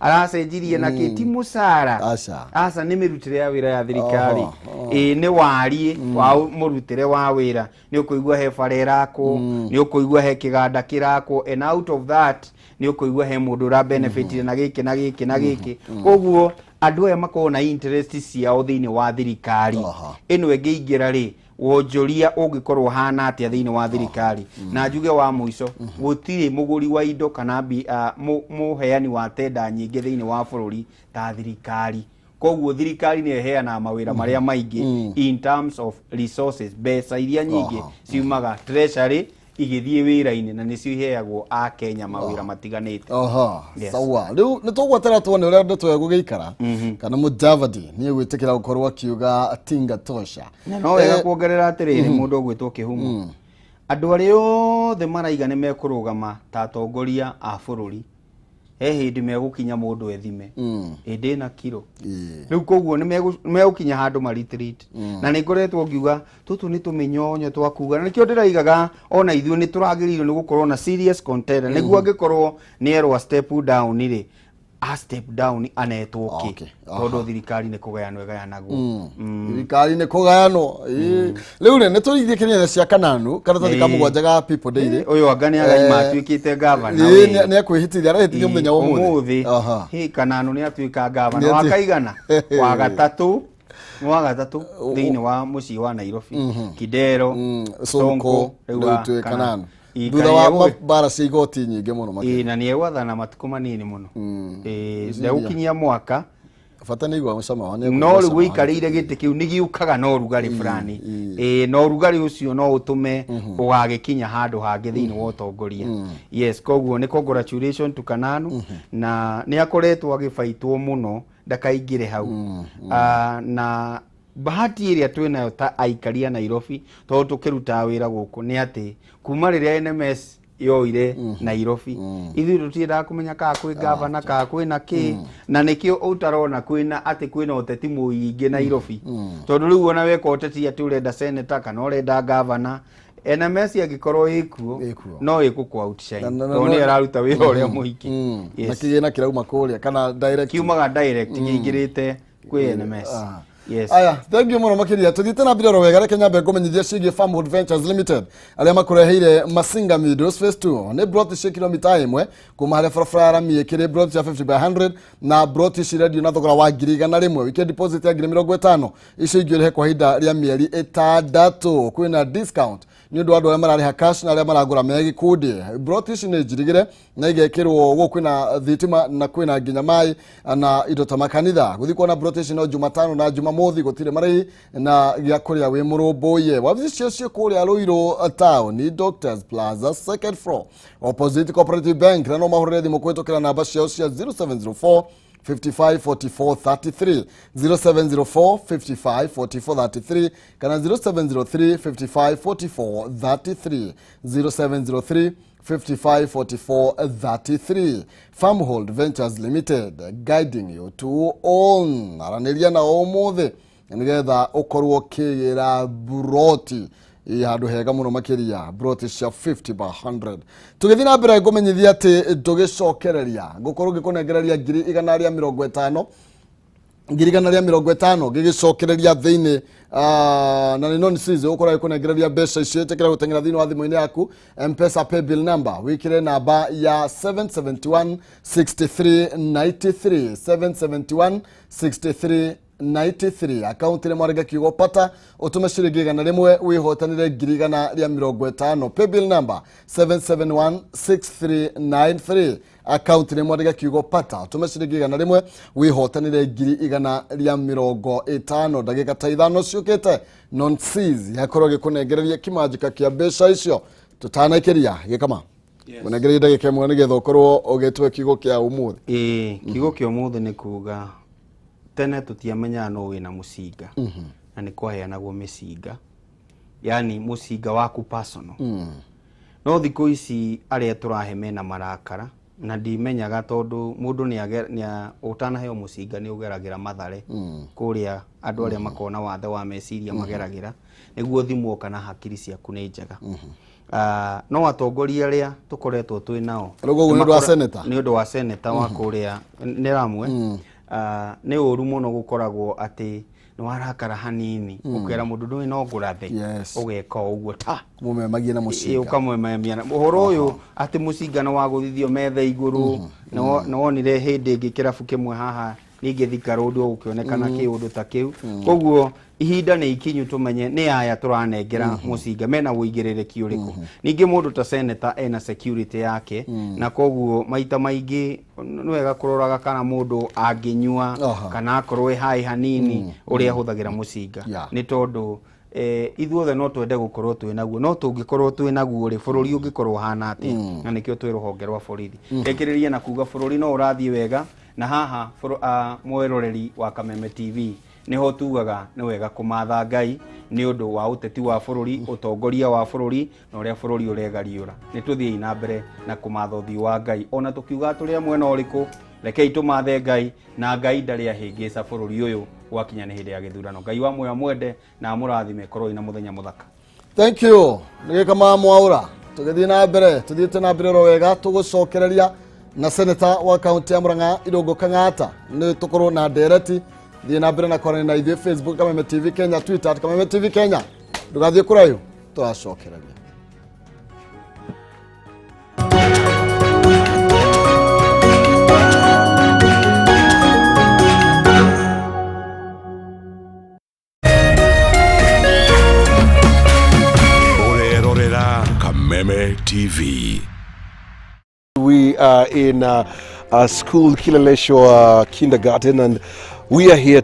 Speaker 2: aracenjirie na kĩ, ti mũcara.
Speaker 1: Aca.
Speaker 2: Aca, nĩ mĩrutĩre ya wĩra ya thirikari. Ĩ nĩ wariĩ wa mũrutĩre wa wĩra. Nĩ ũkũigua he bara ĩrakwo, nĩ ũkũigua he kĩganda kĩrakwo, and out of that nĩ ũkũigua he mũndũ ũra benefitire na gĩkĩ na gĩkĩ na gĩkĩ. Koguo andũ aya makoragwo na interest ciao thĩinĩ wa thirikari. Ĩno ĩngĩingĩra rĩ, wonjoria ũngĩkorwo ũhana atĩa thĩinĩ wa thirikari? Na njuge wa mũico, gũtirĩ mũgũri wa indo kana mũheani wa tenda nyingĩ thĩinĩ wa bũrũri ta thirikari. Koguo thirikari nĩ ĩheanaga mawĩra marĩa maingĩ in terms of resources, mbeca iria nyingĩ ciumaga treasury igĩthiĩ wĩra-inĩ, na nĩcio iheagwo a Kenya mawĩra matiganĩte. Yes.
Speaker 1: Sawa, rĩu nĩ tũgwetera tuone ũrĩa ndeto ĩgũgĩikara, kana Mudavadi nĩ egwĩtĩkĩra gũkorwo akiuga tinga tosha.
Speaker 2: Na no wega kuongerera atĩrĩrĩ, mũndũ ũgwĩtwo Kĩhumo, andũ arĩa othe maraiga nĩ mekũrũgama ta atongoria a bũrũri, he hĩndĩ megũkinya mũndũ ethime ĩndĩ na kiro. Rĩu koguo nĩ megũkinya handũ ma retreat, na nĩ ngoretwo ngiuga tũtũ nĩ tũmĩnyonyo twa kuga, na nĩkĩo ndĩraigaga ona ithuĩ nĩ tũragĩrĩirwo nĩ gũkorwo na serious contender, nĩguo angĩkorwo nĩ erwo step down rĩ, a step down anetwo kĩ? Tondũ thirikari nĩ kũgayanwo ĩgayanagwo.
Speaker 1: Thirikari nĩ kũgayanwo. Rĩu rĩ, nĩ tũrĩithie kĩrĩa cia kananu karatathi ka 7 ga People Daily.
Speaker 2: Ũyũ anga nĩ agaima atuĩkĩte gavana.
Speaker 1: Nĩ ekwĩhĩtithia, arehĩtithio mũthenya wa ũmũthĩ.
Speaker 2: Ũmũthĩ. Hĩ, kananu nĩ atuĩka gavana wa kaigana wa gatatũ. Nĩ wa gatatũ thĩinĩ wa mũciĩ wa Nairobi. Kidero,
Speaker 1: Sonko,
Speaker 2: rĩu
Speaker 1: rĩu
Speaker 2: wa
Speaker 1: twĩ
Speaker 2: Kananu.
Speaker 1: Kananu.
Speaker 2: Ĩ,
Speaker 1: Thutha wa
Speaker 2: kana
Speaker 1: mbara cia igoti nyingĩ mũno makĩria.
Speaker 2: Ĩ, na nĩ egwathana matukũ manini mũno. Ĩ,
Speaker 1: Iciria.
Speaker 2: ndegũkinyia mwaka.
Speaker 1: Bata nĩ igua mũcama wa nĩ
Speaker 2: No
Speaker 1: ekũigua
Speaker 2: rĩu
Speaker 1: cama wa
Speaker 2: ũikarĩire gĩtĩ kĩu nĩ gĩũkaga na ũrugarĩ fulani. Ĩ, na ũrugarĩ ũcio no ũtũme ũgagĩkinya handũ hangĩ thĩinĩ wa ũtongoria. Yes, koguo nĩ congratulation to Kananu, na nĩ akoretwo agĩbaitwo mũno ndakaingĩre hau. Na bahati ĩrĩa twĩnayo ta aikari a Nairobi, tondũ tũkĩrutaga wĩra gũkũ, nĩ atĩ kuma rĩrĩa NMS yoire Nairobi, ithuĩ tũtiendaga kũmenya kana kwĩ gavana kana kwĩna kĩ, na nĩkĩo ũtarona kwĩna atĩ kwĩna ũteti mũingĩ Nairobi, tondũ rĩu ona weka ũteti atĩ ũrenda senator kana ũrenda gavana, NMS angĩkorwo ĩkuo
Speaker 1: Ĩkuo.
Speaker 2: no ĩkũkũ outshine, tondũ
Speaker 1: na-
Speaker 2: nĩ ĩraruta wĩra ũrĩa mũingĩ.
Speaker 1: Na
Speaker 2: Yes.
Speaker 1: kĩgĩna kĩrauma kũrĩa kana direct?
Speaker 2: Kiumaga direct kĩingĩrĩte kwĩ NMS. Yes.
Speaker 1: Aya, thank you mũno makĩria. Tũthiĩte na mbere oro wega, reke nyambe ngũmenyithia ciĩgiĩ Farmwood Ventures Limited, arĩa makũreheire Masinga Meadows Phase 2. Nĩ broti cia kilomita 1 kuma harĩa barabara ya rami ĩkĩrĩ, broti cia 50 by 100, na broti ici irendio na thogora wa 100,000. Wike deposit ya 50,000, icio ingĩ ũrĩhe kwa ihinda rĩa mĩeri 6. Kwĩna discount nĩ ũndũ wa andũ arĩa mararĩha cash na arĩa maragũra me gĩkundi. Broti ici nĩ njirigĩre na igekĩrwo gũkũ, kwĩna thitima na kwĩna nginya maĩ na indo ta makanitha. Gũthiĩ kuona broti ici no Jumatano na Jumamothi, gũtirĩ marĩhi na gĩa kũrĩa wĩ mũrũmbũiye. Wabici cio ciĩ kũrĩa Ruiru Town, Doctors Plaza, second floor, opposite Cooperative Bank, na no mahũrĩre thimũ kũhĩtũkĩra namba ciao cia 0704 55 44 33, 0704 55 44 33, kana 0703 55 44 33, 0703 55 44 33. Farmhold Ventures Limited, guiding you to own. Aranĩria nao ũmũthĩ nĩgetha ũkorwo ũkĩgĩra buroti ĩ handũ hega mũno makĩria, broti cia 50 by 100. Tũgĩthiĩ na mbere, ngũmenyithia atĩ tũgĩcokereria ngũkorwo ngĩkũnengereria 150,000, 150,000 ngĩgĩcokereria thĩinĩ, na nĩ non season ũkorwo gĩkũnengereria mbeca icio. Ĩtĩkĩra gũteng'era thĩinĩ wa thimũ-inĩ yaku, Mpesa paybill number, wĩkĩre namba ya 771 63 93, 771 63 93. Akaunti nĩ mwarĩnga kiugo pata, ũtũme ciringi 100 wĩhotanĩre 150,000. Paybill number 7716393, akaunti nĩ mwandĩka kiugo pata, ũtũme ciringi 100 wĩhotanĩre 150,000. Ndagĩka ta 5 ciũkĩte, nonsis yakorwo gĩkũnengereria kĩmanjĩka kĩa mbeca icio. Tũtanaikĩria gĩkama ũnengereria ndagĩka 1 nĩgetha ũkorwo ũgĩtue kiugo kĩa ũmũthĩ.
Speaker 2: Ĩĩ, kiugo kĩa ũmũthĩ nĩ kuga tene tũtiamenyaga nũ wĩna mũcinga, na nĩ kwaheanagwo mĩcinga, yani mũcinga waku personal. No thikũ ici arĩa tũrahe mena marakara, na ndimenyaga tondũ mũndũ ũtanaheo mũcinga nĩ ũgeragĩra mathare kũrĩa andũ arĩa makoragwo na wathe wa meciria mageragĩra nĩguo thimwo kana hakiri ciaku nĩ njega. No atongoria arĩa tũkoretwo twĩ nao
Speaker 1: Rĩu ũguo nĩ ũndũ wa senator?
Speaker 2: Nĩ ũndũ wa senator wa kũrĩa nĩ Ramwe. Nĩ ũru mũno gũkoragwo atĩ nĩ warakara hanini ũkera mũndũ ndũĩ no ngũrathe.
Speaker 1: Yes.
Speaker 2: Ũgeka o ũguo ta
Speaker 1: mũmemagie na
Speaker 2: Ĩ,
Speaker 1: mũcinga.
Speaker 2: ũkamwememia ũhoro ũyũ atĩ mũcinga nĩ wagũthithio metha igũrũ. Nĩ wonire hĩndĩ ĩngĩ kĩrabu kĩmwe haha ningĩ Thika Road gũkĩonekana kĩũndũ ta kĩu. Koguo ihinda nĩ ikinyu tũmenye nĩ aya tũranengera mũcinga mena ũigĩrĩrĩki ũrĩkũ. Ningĩ mũndũ ta senator ena security yake, na koguo maita maingĩ nĩ wega kũroraga kana mũndũ angĩnyua kana akorwo e haĩ hanini ũrĩa ahũthagĩra mũcinga. Nĩ tondũ ithuothe no twende gũkorwo twĩ naguo, no tũngĩkorwo twĩ naguo rĩ, bũrũri ũngĩkorwo ũhana atĩa? Na nĩkĩo twĩ rũhonge rwa borithi. Rekĩrĩria na kuga bũrũri no ũrathiĩ wega, na haha mwĩroreri wa Kameme TV nĩho tugaga nĩ wega kũmatha Ngai nĩ ũndũ wa ũteti wa bũrũri, ũtongoria wa bũrũri na ũrĩa bũrũri ũregariũra. Nĩ tũthiĩi na mbere na kũmatha ũthiũ wa Ngai, ona tũkiuga tũrĩ a mwena ũrĩkũ, rekei tũmathe Ngai, na Ngai ndarĩ ahĩngĩca bũrũri ũyũ gwakinya nĩ hĩndĩ ya gĩthurano. Ngai wa muoyo mwende na amũrathime, korwo ina mũthenya mũthaka.
Speaker 1: Thank you nĩ gĩkama mwaũra. Tũgĩthiĩ na mbere, tũthiĩte na mbere oro wega, tũgũcokereria na senator wa kaunti ya Murang'a Irũngũ Kang'ata, nĩ tũkorwo na ndereti. Thiĩ na mbere na kwaranĩria na ithuĩ Facebook Kameme TV Kenya, Twitter at Kameme TV Kenya. Ndũgathiĩ kũraihu, tũracokereria.
Speaker 3: Kameme TV.
Speaker 4: We are in a school, Kileleshwa Kindergarten, and we are here